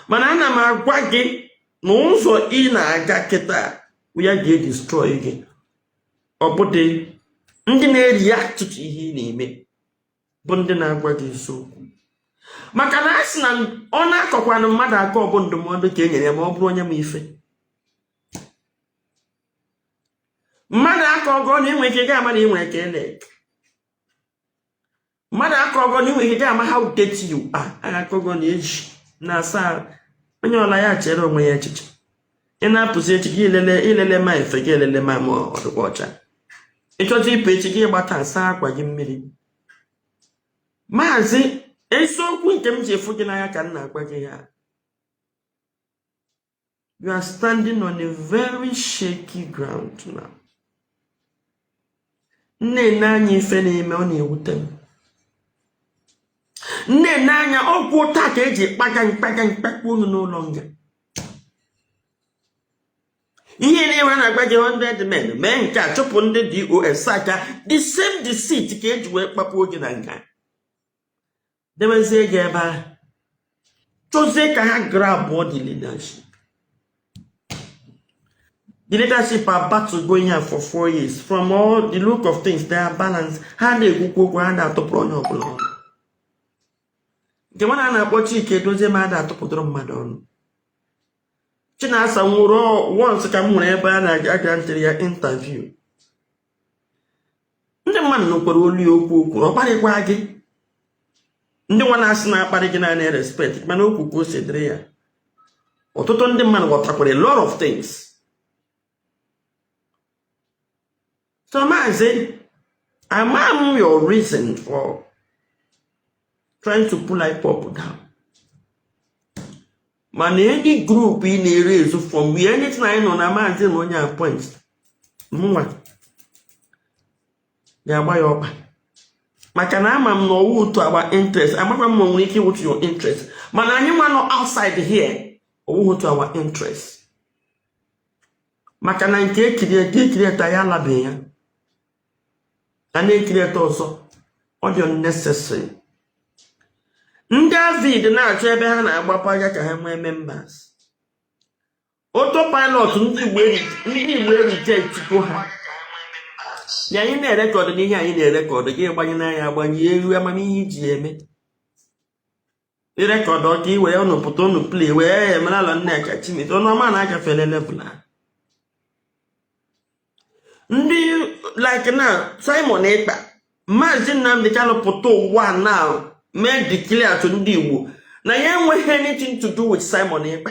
Mana ana m agwa gị na ụzọ ị na-aga kịta ya ga-edestroy gị. Ọ bụdị ndị na-react to ihe ị na-eme bụ ndị na-agwa gị eziokwu, maka na a sị na ọ na-akọkwanụ mmadụ aka, ọ bụ ndụmọdụ ka e nyere ya. Ma ọ bụrụ onye ma ife mmadụ aka ọgọ na inwe ike ga ama na ị nwere ka ele mmadụ aka ọgọ na inwe ike ga ama how dirty you are. Aka ọgọ na eji na-asa ahụ. Onye ọla ya chere onwe ya echiche. Ị na-apụzi echi gị ilele ilele ma efe gị, elele ma ma ọ dịkwa ọcha. Ịchọta ịpụ echi gị gbata asa akwa gị mmiri. Maazị, eziokwu nke m ji efu gị n'anya ka m na-agwa gị ya. You are standing on a very shaky ground now. Nne anya, ife na-eme, ọ na-ewute m. Nne anya, ọgwụ taa ka eji kpaga mkpaga mkpakpu unu n'ụlọ nga. Ihe na-enwe na-agba gị 100 men mee nke a, chụpụ ndị DOS aka. The same deceit ka eji wee kpapuo gị na nga, debezie gị ebe ahụ, chọzie ka ha grab the leadership. The leadership are about to go here for 4 years. From all the look of things, they are balanced. Ha na-ekwukwu okwu, ha na-atụpụrụ onye ọbụla ọnụ. Nke nwana a na-akpọ Chike Dozie ma ada atụpụtụrụ mmadụ ọnụ. Chinasa nwụrụ once ka m nwere ebe a na-aga ntịrị ya interview. Ndị mmadụ nụkwara olu ya, okwu okwu ọ kparịkwa gị. Ndị nwa na-asị na-akparị gị naanị respect, mana okwu ka o si dịrị ya. Ọtụtụ ndị mmadụ ghọtakwara a lot of things. So Maazị, ama m your reason for trying to pull IPOB down. Mana any group ị na-ere ezu from where, anything anyị nọ na maazị na onye appoint mụnwa ga-agba ya ọkpa, maka na ama m na ọwụ otu agba interest. Amakwa m ma o nwere ike ịwụ to your interest, mana anyị nwa nọ outside here, ọwụghị otu our interest, maka na nke ekiri eke ekiri eta ya alabeghị ya a na-ekiri eta ọzọ, ọ dị unnecessary. Ndị avid na-achọ ebe ha na-agbapụ aka ka ha nwee members. Autopilot, ndị Igbo erejectigo ha. Ya anyị na-erecord n'ihe anyị na-erecord, gị gbanye n'anya agbanye elu amamihe iji eme irecord ka i wee unu pụta, unu play wee emere ala Nneka Chimezie ọnụ ọma na-agafele level a. Ndị like na Simon Ekpa, Maazị Nnamdi Kanu pụta ụwa now mee declare to ndị Igbo na ya enweghị anything to do with Simon Ekpa,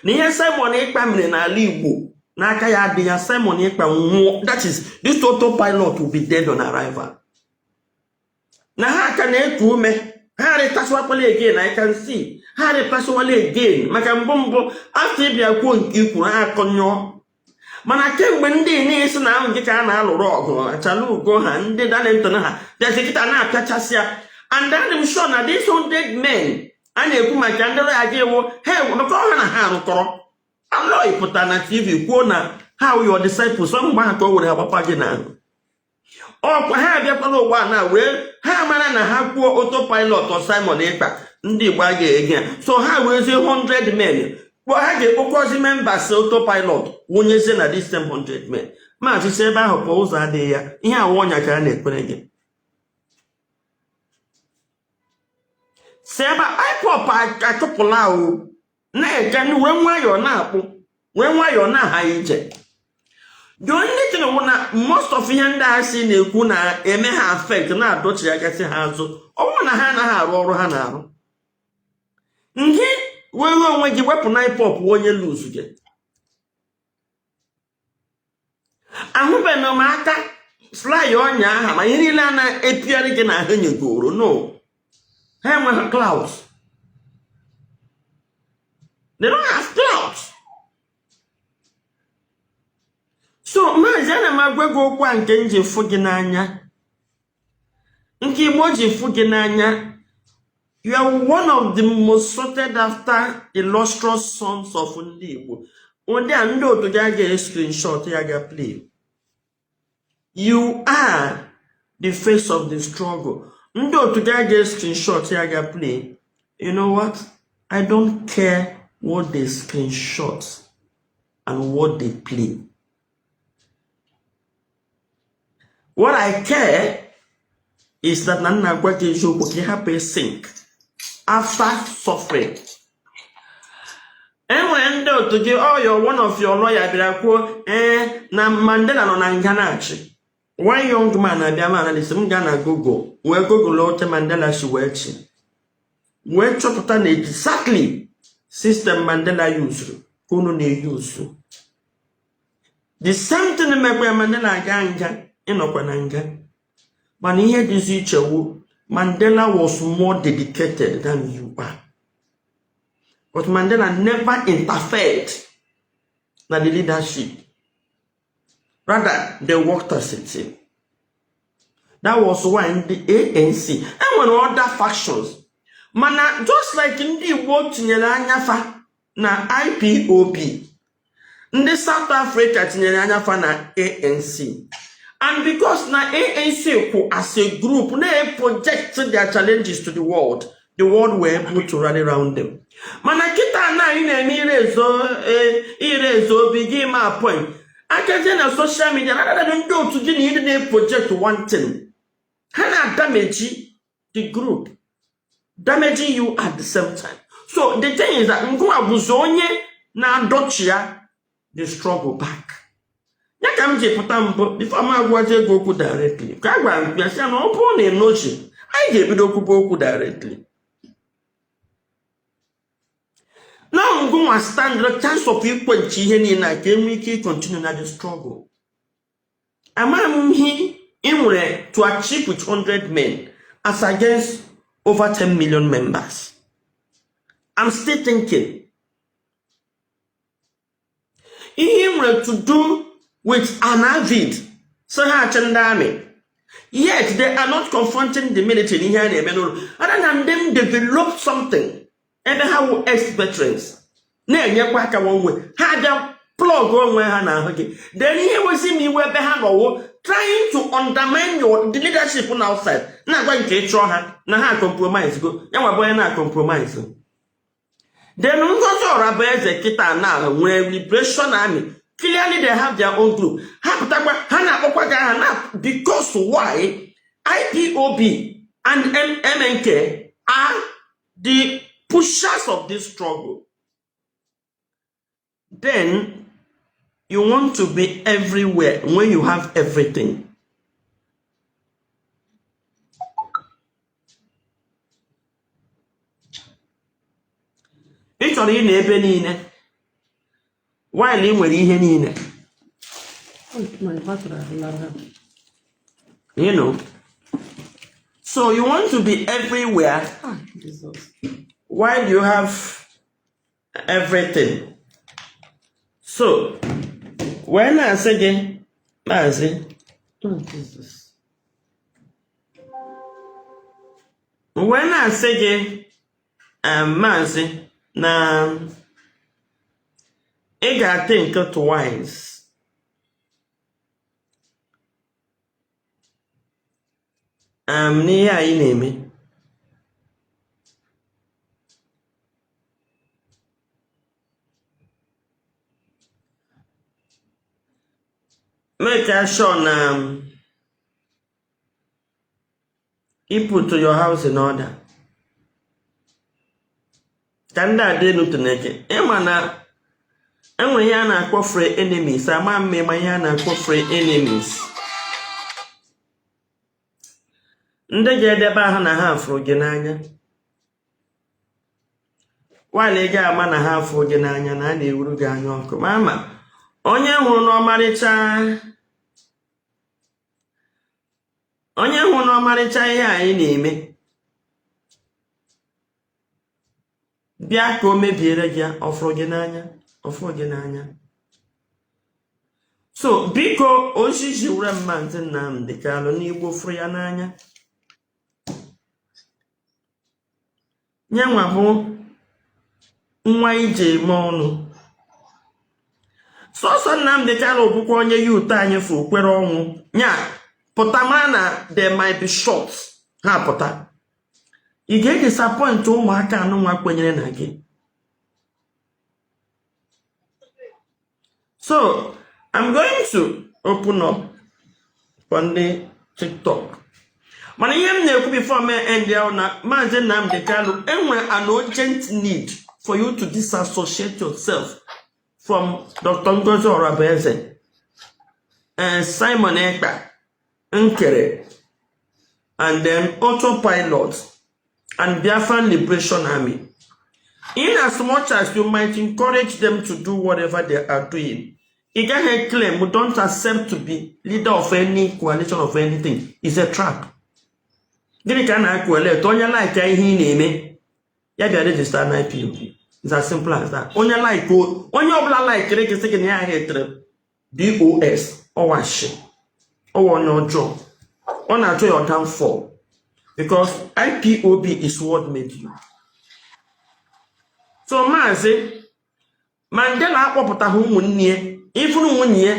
na ihe Simon Ekpa mere n'ala Igbo n'aka ya adịghị ya. Simon Ekpa nwụọ, that is, this autopilot will be dead on arrival. Na ha ka na-eku ume, ha rịtasịwakwala again. I can see ha rịtasịwala again, maka mbụ mbụ after ịbịa kwuo nke ikwuru, ha akọnyụọ. Mana kemgbe ndị na-esi na ahụ nke ka a na-alụrụ ọgụ achala ugo ha, ndị Darlington ha bịazi kịta na-apịachasị ya. And I'm sure na these 100 men a na-ekwu maka ndị lọya ga ewu ha maka ọha na ha arụkọrọ. Aloy pụtara na TV kwuo na ha wụ your disciples. Ọ mgbe ahụ ka o were agbapa gị n'ahụ. Ọkwa ha abịakwala ụgbọ a na wee ha mara na ha kwuo autopilot or Simon Ekpa, ndị Igbo a ga-ege ya. So ha werezie 100 men kpọọ, ha ga-ekpokọzi members autopilot wụnyezie na this same 100 men. Maazị, si ebe ahụ pụọ, ụzọ adịghị ya. Ihe awụ ọnya ka a na-ekpere gị. Si ebe IPOB achụpụla o na-eje, wee nwayọọ na-akpụ, wee nwayọọ na-aha ije. The only thing wụ na most of ihe ndị a si na-ekwu na-eme ha affect, na-adọchighasị ha azụ. Ọ bụrụ na ha anaghị arụ ọrụ ha na-arụ, nke were onwe gị wepụ na IPOB, onye lose gị. Ahụbeghị m aka sly ọnya aha ma ihe niile a na-epigharị gị na ahụ nyegoro no. Ha enweghị clout, they don't have clout. So maazị, ana m agwa gị okwu a nke m ji fụ gị n'anya, nke Igbo ji fụ gị n'anya. You are one of the most sought after illustrious sons of ndị Igbo. Ụdị a ndị otu gị agaghị screenshot ya ga play. You are the face of the struggle. Ndị otu gị agaghị screenshot ya ga play. You know what? I don't care what they screenshot and what they play. What I care is that na nna agwa gị eziokwu ka ị hapụ sink after suffering. Enwere ndị otu gị, ọ your one of your lawyer bịara kwuo ee na Mandela nọ na nga na-achị. One young man abịa ma analysis m gaa na Google wee Google otu Mandela si wee chi, wee chọpụta na exactly system Mandela yuzuru ka unu na-eyuzu. The same thing mekwa ya Mandela aga nga, ịnọkwa na nga, mana ihe dịzi iche wu Mandela was more dedicated than you are, but Mandela never interfered na the leadership. Rather, they worked as a team. That was why ndị ANC, enwere other factions, mana just like ndị Igbo tinyere anya fa na IPOB, ndị South Africa tinyere anya fa na ANC. And because na ANC kwụ as a group na-project their challenges to the world, the world were able to rally round them. Mana kịta na anyị na-eme ire ezo ire ezo obi gị ma point akazie na social media na ndị otu gị na ịdị na-project one thing, ha na-adamage the group, damaging you at the same time. So the thing is that ngụwa bụzi onye na-adọchi ya the struggle back. Ya ka m ji pụta mbụ before m agwazi ego okwu directly, ka a gwara m ya sị ya na ọ bụrụ na enochi, anyị ga-ebido kwuba okwu directly na ngụnwa stand the chance of ikwenchi ihe niile a ka enwee ike continue na the struggle. Ama m ihe ị nwere to achieve with 100 men as against over 10 million members. I'm still thinking ihe ị nwere to do with an avid so ha achị ndị army, yet they are not confronting the military n'ihe a na-eme n'ụlọ, other than them develop something ebe ha wụ ex-veterans na-enyekwa aka onwe ha abịa plug onwe ha n'ahụ gị. Then ihe wezi m iwe ebe ha nọwo trying to undermine your the leadership na outside na-agwa nke ịchọ ha na ha compromise go ya nwa bụ onye na compromise. Then Ngozi Orabueze kịta na nwere Liberation Army. Clearly they have their own group. Ha pụtakwa, ha na-akpọkwa gị aha na because why? IPOB and MNK are the pushers of this struggle. Then you want to be everywhere when you have everything. Ị chọrọ ị na ebe niile while ị nwere ihe niile. My battery adịla. So you want to be everywhere Ah, Jesus. while you have everything. So wee na-asị gị, Maazị, Oh, Jesus. wee na-asị gị, Maazị, na ị ga-think twice n'ihe anyị na-eme. Make sure na you put your house in order ka ndị a dị elu tụneke. Ịma na enwere ihe a na-akpọ free enemies. Ama mma ịma ihe a na-akpọ free enemies, ndị ga-edebe ahụ na ha fụrụ gị n'anya while ị ga-ama na ha fụrụ gị n'anya na a na-ewuru gị anya ọkụ. Ma ama onye hụrụ n'ọmarịcha, onye hụrụ n'ọmarịcha ihe anyị na-eme bịa ka o mebiere gị ya, ọ fụrụ gị n'anya, ọ fụrụ gị n'anya. So biko, osisi were Maazị Nnamdi Kanu n'Igbo fụrụ ya n'anya, nyanwa bụ nwa ije eme ọnụ. Sọsọ Nnamdi Kanu bụkwa onye youth anyị fụ kwere ọnwụ nya pụta mara na they might be short. Ha pụta, ị ga-edisappoint ụmụaka anụnwa kwenyere na gị. So I'm going to open up for ndị TikTok, mana ihe m na-ekwu before me end ya na Maazị Nnamdi Kanu enwere an urgent need for you to disassociate yourself from Dr. Ngozi Orabueze and Simon Ekpa Nkere and then Autopilot and Biafran Liberation Army. In as much as you might encourage them to do whatever they are doing, ị gaghị claim, don't accept to be leader of any coalition of anything. It's a trap. Gịnị ka a na-akụ elect? Onye like ihe ị na-eme, ya bịa register na IPOB. It's as simple as that. Onye like, onye ọbụla likere gị, sị gị na ya hetere DOS, ọwashi, ọwa onye ọjọọ, ọ na-achọ your downfall, because IPOB is what made you. So Maazị Mandela akpọpụtaghị ụmụnne ya, ifuru nwunye ya,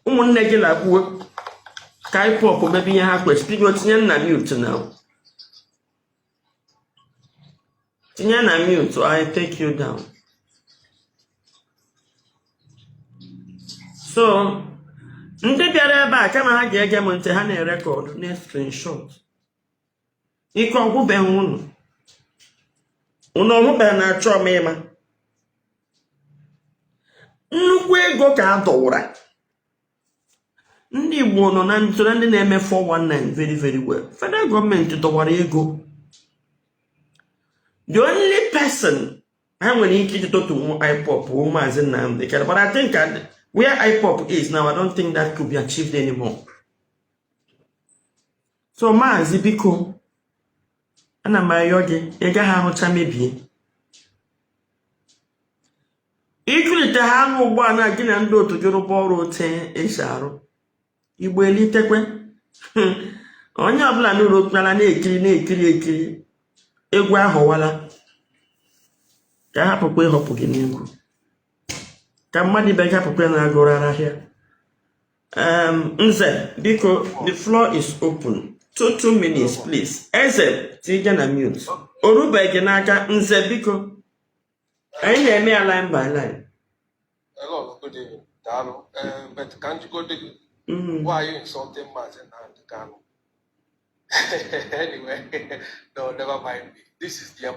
ụmụnne gị lakwuo ka IPOB mebe ihe ha kwesịrị. Biko tinye na mute na, tinye na mute or I take you down. So ndị bịara ebe a, kama ha ga-ege m ntị, ha na-erecord, na screenshot. Ike ọgwụbeghị unu, unu ọhụbeghị na-achọ m ịma nnukwu ego ka a dọwara. Ndị Igbo nọ na so na ndị na-eme 419 very very well. Federal gọọmenti dọwara ego. The only person ha nwere ike iji totu IPOB bụ Maazị Nnamdi Kanu, but I think where IPOB is now, I don't think that could be achieved anymore. So Maazị, biko, ana m ayọ gị, ị gaghị ahụcha mebie ikulite ha anụ ugbu a na gị na ndị otu gị rụba ọrụ otu esi arụ. Igbo elitekwe. Onye ọbụla n'ụlọ okpala na-ekiri na-ekiri ekiri egwu ahụwala ka a hapụkwa ịhọpụ gị n'egwu, ka mmadụ ibe gị hapụkwa na-agụrụ ahịa. Nze, biko, the floor is open. 2 2 minutes, please. Eze, tinye na mute, o rubeghị n'aka. Nze, biko, anyị na-eme ya line by line. Hello, good evening. Daalụ. But ka m jụgodi gị, why are you insulting Maazị Nnamdi Kanu? Anyway, no, never mind me. This is their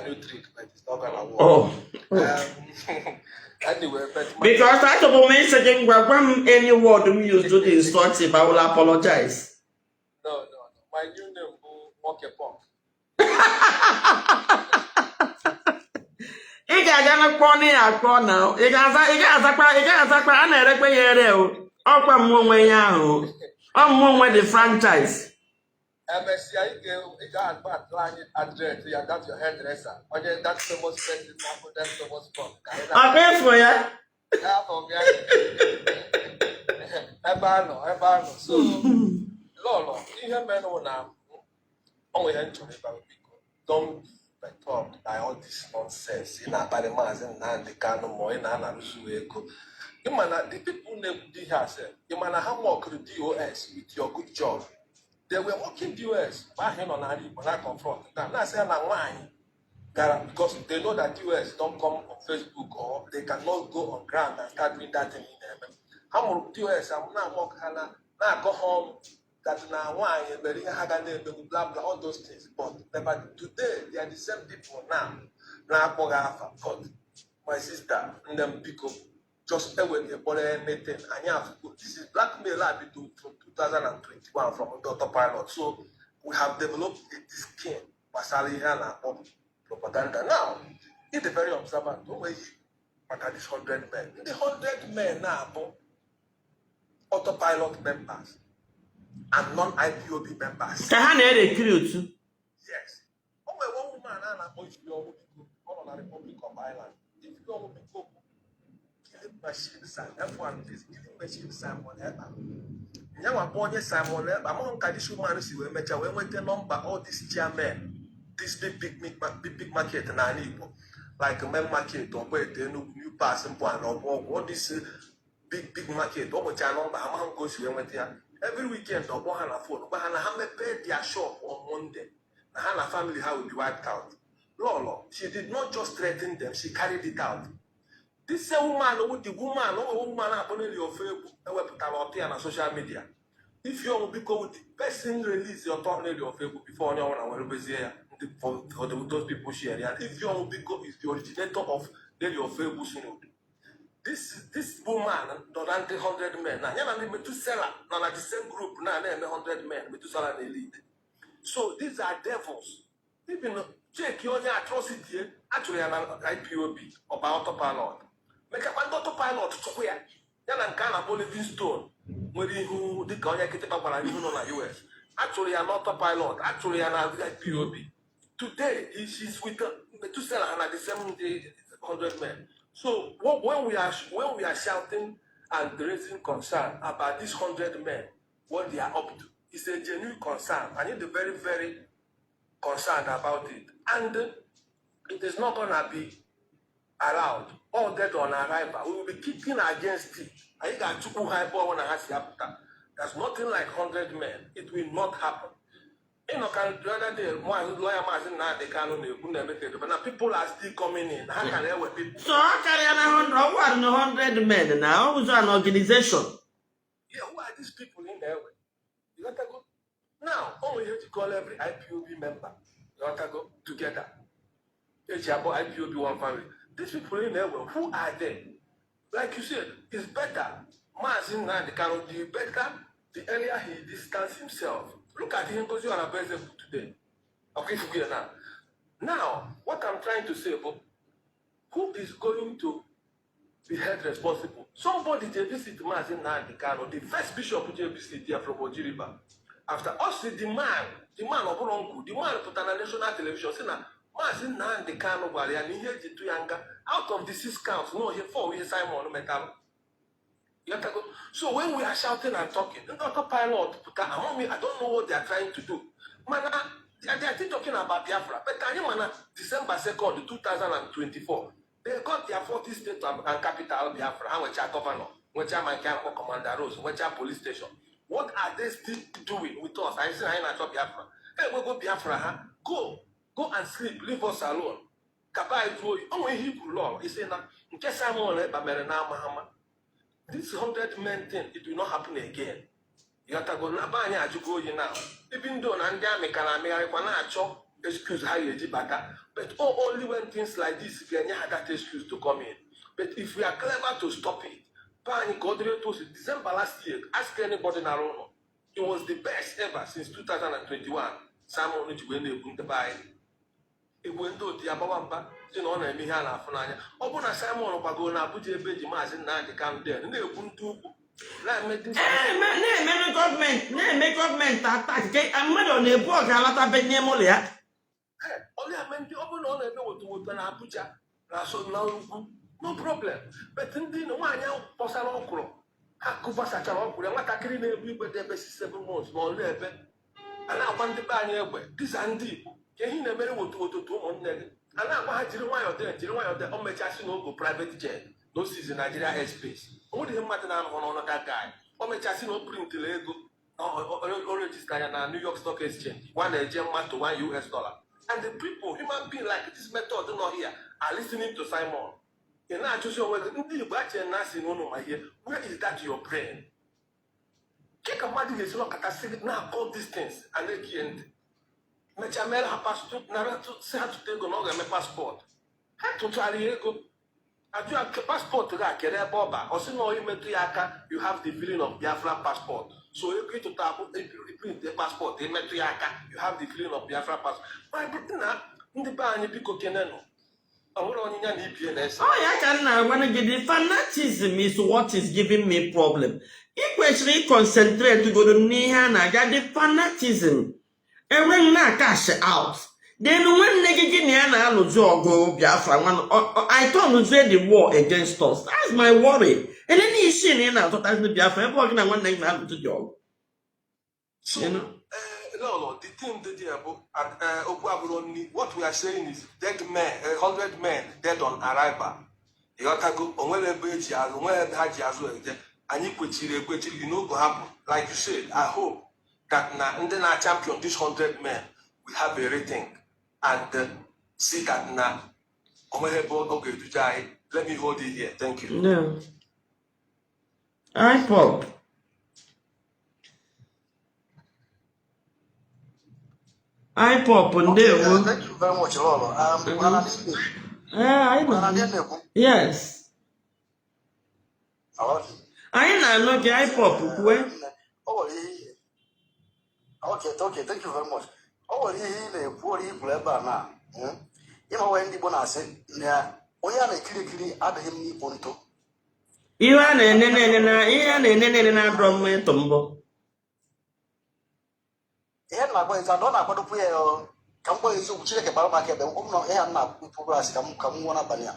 new trick, but it's not gonna work. Oh. Anyway, but my Because achọbụ m ịsị gị, ngwa, gwa m any word m use to the insultive, I will apologize. No. My new name bụ Nwoke Punk. Ị ga-aga na kpọọ na ya akpọ na ị ga-aza, ị ga-azakwa, ị ga-azakwa. A na-erekwa ya ere o. Ọkwa mmụọ nwe ihe ahụ o. Ọ mmụọ nwe the franchise. Emesịa, ị ga-agba anyị address ya, that your hairdresser, onye that famous person na-akpụ that famous punk ka anyị na Ọkwa ịfụ ya. Afọ m ya ebe a nọ, ebe a nọ. So lọlọ, ihe mere na o nwere ihe m chọrọ ịgba. Biko, don't be perturbed by all this nonsense. Ị na-akparị Maazị Nnamdi Kanu ma ị na-anarụzu ego. Ị ma na the people na-ekwudo ihe a sef, ị ma na ha mockụrụ DOS with your good job. They were mocking DOS mgbe ahụ ị nọ n'ala Igbo na confront na na-asị ya na nwaanyị gara, because they know that DOS don't come on Facebook or they cannot go on ground and start doing that thing ị na-eme. Ha mụrụ DOS amụ na-amock ha na na-akọ ha ọnụ that na nwaanyị mere ihe ha ga na-emegbu, bla bla, all those things. But never today, they are the same people now na-akpọ gị afa. But my sister, nne m, biko, just ewere kpọrọ anything. Anyị afụgo this is blackmail a bido from 2021 from ndị autopilot, so we have developed a thick skin gbasara ihe a na-akpọ propaganda. Now, ị dị very observant. O nweghị maka this 100 men, ndị 100 men na-abụ autopilot members and non-IPOB members ka ha na-erecruit. Yes, o nwere one woman a na-akpọ Ifeọnwụ Biko. Ọ nọ na Republic of Ireland. Ifeọnwụ Biko bụ killing machine F1, this killing machine Simon Ekpa. Nyanwa bụ onye Simon Ekpa. Amaghị m ka this woman si wee mechaa wee nweta nọmba all these chairmen, this big big big big big market n'ala Igbo, like main market, Ogbete, Enugu, New Pass, Mpụ na Ọgbọgwụ, all this big big market. Ọ nwechara nọmba. Amaghị m ka o si wee nweta ya. Every weekend, ọ kpọọ ha na phone, gwa ha na ha mepee their shop on Monday, na ha na family ha will be wiped out. Lọlọ, she did not just threaten them, she carried it out. This same woman with the woman, o nwere woman akpọ Nelly Ofoegbu ewepụtara ọtụ ya na social media. Ifeọnwụ Biko with the person release ọtọ Nelly Ofoegbu before onye ọbụla were bezie ya. Ndị for those people share ya. Ifeọnwụ Biko is the originator of Nelly Ofoegbu nude. This woman nọ na ndị 100 men na ya na ndị Metusela nọ na the same group na na-eme 100 men. Metusela na elite. So these are devils. Even check onye atrocity achụrụ ya na IPOB, ọba autopilot, mekakwa ndị autopilot chụkwụ ya, ya na nke a na-akpọ Livingstone nwere ihu dịka onye kịtịkpa gbara n'ihu nọ na US. Achụrụ ya n'autopilot, achụrụ ya na IPOB. Today she's with Methuselah and the same 100 men. So when we are shouting and raising concern about these 100 men, what they are up to, it's a genuine concern. I need to very, very concerned about it. And it is not gonna be allowed. All dead on arrival. We will be kicking against it. Anyị ga-achụkwu ha ebe ọbụla ha si apụta. There's nothing like 100 men. It will not happen. Ịnọ ka the other day, Maazị lawyer Maazị Nnamdi Kanu na-ekwu na-eme na people are still coming in. Ha ka na-ewe people. So ọ karịa na 100, ọ gwara na 100 men na ọ bụzọ an organization. Yeah, who are these people in there? You got to go. Now, only here to call every IPOB member. You got to go together. Eji abụọ IPOB one family. These people in there, who are they? Like you said, it's better. Maazị Nnamdi Kanu, the better, the earlier he distance himself. Look at him, Ngozi Orabueze today. Okay, if you now. Now, what I'm trying to say, but who is going to be held responsible? Somebody dey visit Maazị Nnamdi Kanu, the first bishop je visit there from Oji River. After us, the man ọ bụrụ nkwu, the man pụtara na national television sị na Maazị Nnamdi Kanu gwara ya na ihe eji tụ ya nga out of the six counts, no ihe four ihe Simon metalụ. You got to go. So when we are shouting and talking, the autopilot pụta, among me, I don't know what they are trying to do. Mana, they are still talking about Biafra. But anyị mana December 2nd, 2024, they got their 40 state and capital Biafra. Ha nwechaa governor, nwechaa ma nke a na-akpọ Commander Rose, nwechaa police station. What are they still doing with us? Anyị sị na anyị na-achọ Biafra. Ha enwego Biafra ha. Go, go and sleep, leave us alone. Kaba anyị jụọ oyi. O nwere ihe i kwuru lọọ, isi na nke Simon Ekpa mere na-ama ama. This 100 men thing, it will not happen again. Ịghọtago na be anyị ajụgo oyi now. Even though na ndị amị ka na-amịgharịkwa na-achọ excuse ha ga-eji bata, but oh, only when things like this ga-enye ha that excuse to come in. But if we are clever to stop it, be anyị ka ọ dịrị etu o si December last year, ask anybody nara ụlọ. It was the best ever since 2021. Simon ji wee na-egbu ndị be anyị. Igwe ndị otu ya gbawa mba si na ọ na-eme ihe a na-afụ n'anya. Ọ bụrụ na Simon gbagoro na Abuja ebe eji Maazị Nnamdi Kanu den na-egbu ndị ugwu na-eme Na-eme gọọmenti, na-eme gọọmenti attack ke mmadụ ọ na-ebu ọ ga-alata be n'ime ụlọ ya. Ọ na-eme ndị ọ bụrụ na ọ na-eme woto woto na Abuja na so na ugwu, no problem, but ndị nwaanyị ahụ kpọsara ọkwụrụ ha kụbasachara ọkwụrụ ya, nwatakịrị na-ebu igwe dị ebe 6-7 months na ọ na-ebe a na-agba ndị be anyị egbe dịza ndị Igbo ka ehi na-emere woto woto to ụmụnne gị a na-agwa ha jiri nwayọọ dị, jiri nwayọọ dị. O mechasị na ogo private jet na osizi Nigeria airspace, o nwere ihe mmadụ na-anụ n'ọnụ that guy. O mechasị na o printịrị ego na o register ya na New York Stock Exchange, one eje mma to $1 US. And the people, human being like this method nọ here are listening to Simon. Ị na-ajụzi onwe gị, ndị Igbo achere na asị n'ụlọ ma ihe, where is that your brain? Ke ka mmadụ ga-esi nọkọta sị gị na-akọ these things a na-ekie ntị, mechaa mere ha passport, nara sị ha tụta ego na ọ ga-eme passport. Ha tụtara ya ego, ajụ ya passport gị a kere ebe ọ ba, ọ sị na ọ imetụ ya aka, you have the feeling of Biafra passport. So ego ịtụta abụ print passport, imetụ ya aka, you have the feeling of Biafra passport. My brother, na ndị be anyị, biko kenenụ, ọ nwere onyinye na ibie na-ese. Ọ ya ka m na-agwa gị, the fanatism is what is giving me problem. Ị kwesịrị ịconcentrate godo n'ihe a na-aga. The fanatism enweghị na cash out, then nwanne gị gị na ya na-alụzi ọgụ Biafra nwanne, I turn the war against us. That's my worry. Elena isi na ị na-azọtazi Biafra ebe ọ gị na nwanne gị na-alụzi dị ọgụ. So, You know? No, the thing dị there bụ okwu abụrụ nni. What we are saying is dead men, 100 men dead on arrival. Ịghọtago? O nwere ebe eji azụ, o nwere ebe ha ji azụ eje. Anyị kwechiri ekwechiri, you no go happen. Like you said, I hope that na ndị na champion this 100 men will have a rethink and see that na o nwere ebe ọ ga-eduje anyị. Let me hold it here. Thank you. No. IPOB. IPOB. Okay, Ndewo. Thank you very much, Lolo. Ana ndị Ee, anyị ana nọ. ndị na-ekwu. Yes. Okay. Anyị na-anụ gị, IPOB, kwue. O nwere ihe. Okay, thank you very much. O nwere ihe ị na-ekwu, o nwere ihe i kwuru ebe a na. Ịma nwere ndị Igbo na-asị na onye a na-ekiri ekiri adịghị mma ikpo ntụ. Ihe a na-ene na-ene na ihe a na-ene na-ene na-adọrọ mma ịtụ mbọ. Ihe m na-agwa ezi, ọ na-akwadokwu ya o. Ka m gwa ya eziokwu, Chineke gbara m aka ebe m nọ. Ihe a m na-akwụ asị ka m nwụọ n'abalị a.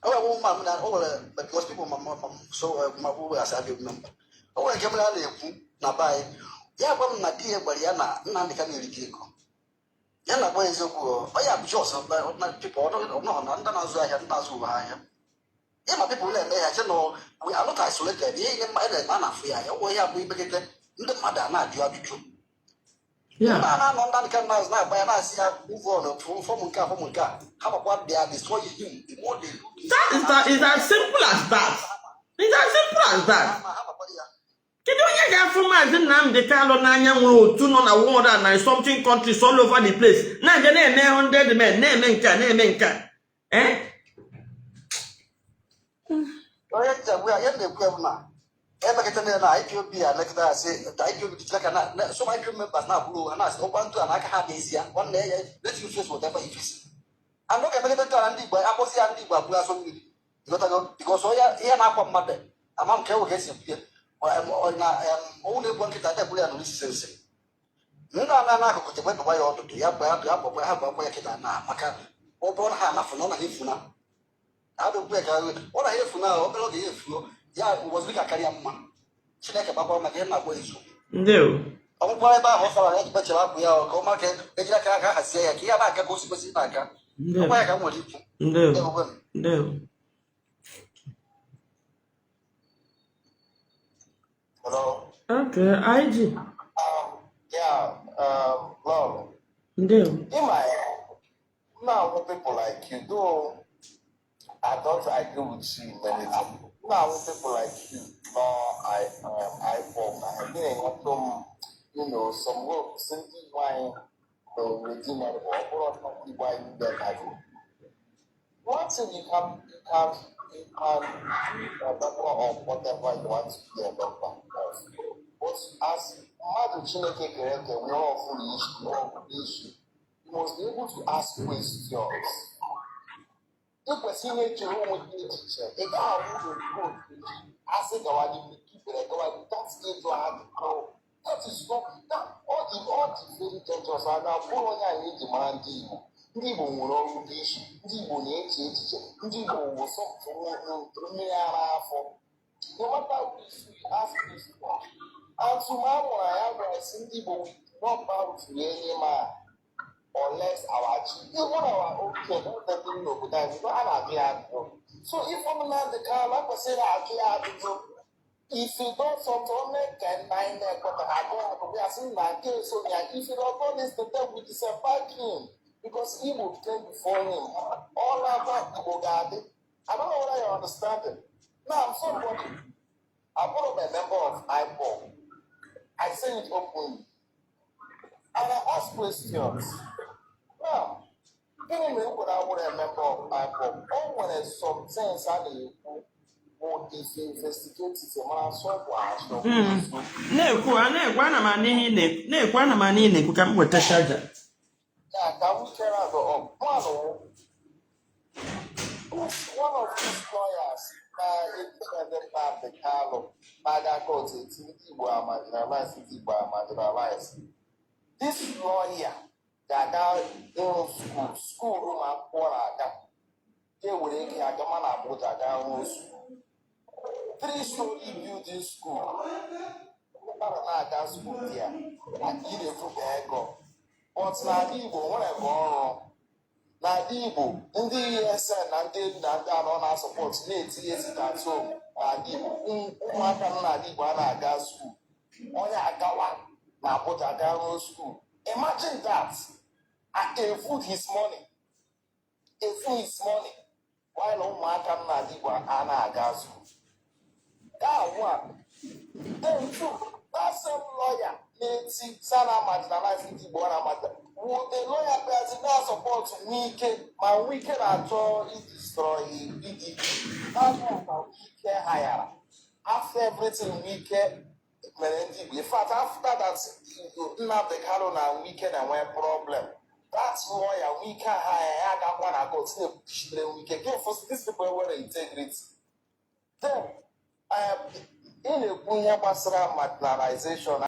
O nwere ụmụ m na o nwere, because people ma so ma bụ asị abịa member. O nwere nke m na na-ekwu na be anyị, ya gwa m na di ya gwara ya na Nnamdị Kanu erigo ego. Ya na-agwa ya eziokwu o. Ọ ya bụ just ordinary people, ọ nọ na ndị na-azụ ahịa, ndị na-azụ ụwa ahịa. Ihe ma people na-eme ya che na we are not isolated. Ihe mmadụ a na-afụ ya ya ọ ya bụ imegide ndị mmadụ a na-ajụ ajụjụ. Yeah. Ndị a na-anọ ndị nke na na-agba ya, na-asị ya move on, form nke a, form nke a, ha makwa they are destroy him the more they do this. That is that is as simple as that. It's as simple as that. Ha makwara ya. Kedu onye ga-afụ Maazị Nnamdi Kanu n'anya, nwere otu nọ na 109 something countries all over the place, na-aga na-eme 100 men, na-eme nke a, na-eme nke a, eh? Onye nche agwa ya, ya na-ekwu ya bụ na emekọta na IPOB a mekọta ya, sị IPOB jikọta ka na some IPOB members na-akwụrụ ha, na-asị ọkwa ntụ a n'aka ha dị ya nwanne ya, let you face whatever you face. And ọ ga-emekọta ntụ a na ndị Igbo akpọzi ya, ndị Igbo abụghị asọ mmiri, ịghọtago? Because onye ihe na-akwa mmadụ ama m ka ewe ka esi ekwu ya. Na ọnwụ na-egbu nkịta ada egburu ya nọ n'isi nsị. Ndị a na n'akụkụ chekwa dụwa ya ọdụdụ ya gba ya ya gbakwa ha gbakwa ya kịta na maka ọ bụrụ na ha anafụ na ọ naghị efuna adụkwu ya ka ọ naghị efuna, obere oge ya efuo ya ụbọchị ka karịa mma. Chineke gbakwara maka ihe na-agba eziokwu. Ndewo. Ọ bụkwara ebe ahụ ọ fara ya jikpechara akwụ ya ka ọ maka ejiri aka aka hazie ya ka ihe na-aga ka o si kwesị na-aga. Ndewo. Ọkwa ya ka m nwere ikwu. Ndewo. Ndewo. Ndewo. Hello. Okay, IG. Yeah, Lord, Ndewo. in my now people like you, though I don't agree with you in many things. Now people like you, no, I form I mean, some, some work, simply why the redeemer or why you get that. One thing you can be a member of whatever you want to be a member of. But as mmadụ Chineke kere eke nwere ọfụrụ issue, you must be able to ask questions. Ị kwesịrị na-echere onwe gị echiche. Ị gaghị awụ ozugbo asị gawa n'ihu ikpere gawa n'ihu. That's ịjụ ajụjụ. That is not that ọ dị very dangerous, and ọ bụrụ onye anyị eji mara ndị Igbo. Ndị Igbo nwere ọrụ dị iche. Ndị Igbo na-eche echiche. Ndị Igbo wụ sọpụrụ mmiri ara afọ. No matter which we ask questions. And to my mụrụ anyị gwara sị ndị Igbo, we do not bow to any man unless our chief, even our own king, not the n'obodo anyị, a na-ajụ ya ajụjụ. So if Nnamdi Kanu kwesịrị ajụ ya ajụjụ, if he does something, o mee ka nna anyị na-ekweta agụ agụgụ ya sị na nke eso ya. If he does not listen, then we disembark him because Igbo came before him. All about Igbo ga-adị. I don't know whether you're understanding. Now, I'm somebody, I'm one of a member of IPOB. I say it openly. And I ask questions. Now, gịnị mere m kwere awụrụ a member of IPOB? O nwere some things a na-ekwu bụ if you investigate it, mara sọ bụ asọ bụ eziokwu. Na-ekwu, a na-ekwu, ana m anụ ihe ị na-ekwu. Na-ekwu, ana m anụ ihe ị na-ekwu, ka m weta charger. Ya ka m chere azọ up. One, one of these lawyers na-edefend Nnamdi Kanu na-aga court eti ndị Igbo amarginalize, ndị Igbo amarginalize. This lawyer ga-aga ịrụ school ụmụ akwụkwọ na-aga, ga-ewere ego ya gama na Abuja gaa rụọ school, three story building school, mmadụ na-aga school dị ya ị na-efufe ego. But n'ala Igbo nwere ka ọrụ n'ala Igbo, ndị ESN na ndị elu na ndị anọ na-asupport na-etinye sit at home n'ala Igbo. Ụmụaka nọ n'ala Igbo a na-aga school, onye agawa na Abuja gaa rụọ school. Imagine that. Efu his money, efu his money, while ụmụaka nọ n'ala Igbo a na-aga school. That one. Then two, that same lawyer na-eti sa na marginalize ndị Igbo, na marginalize wụ the lawyer bịazi na-asupport Wike, ma Wike na-achọ idestroy PDP. That one ka Wike hayara. After everything Wike mere ndị Igbo, in fact, after that Nnamdi Kanu na Wike na-enwe problem, that lawyer Wike haya ya agakwa na court na-ekwuchitere Wike. Gị fụ these people nwere integrity. Then ị na-ekwu ihe gbasara marginalization.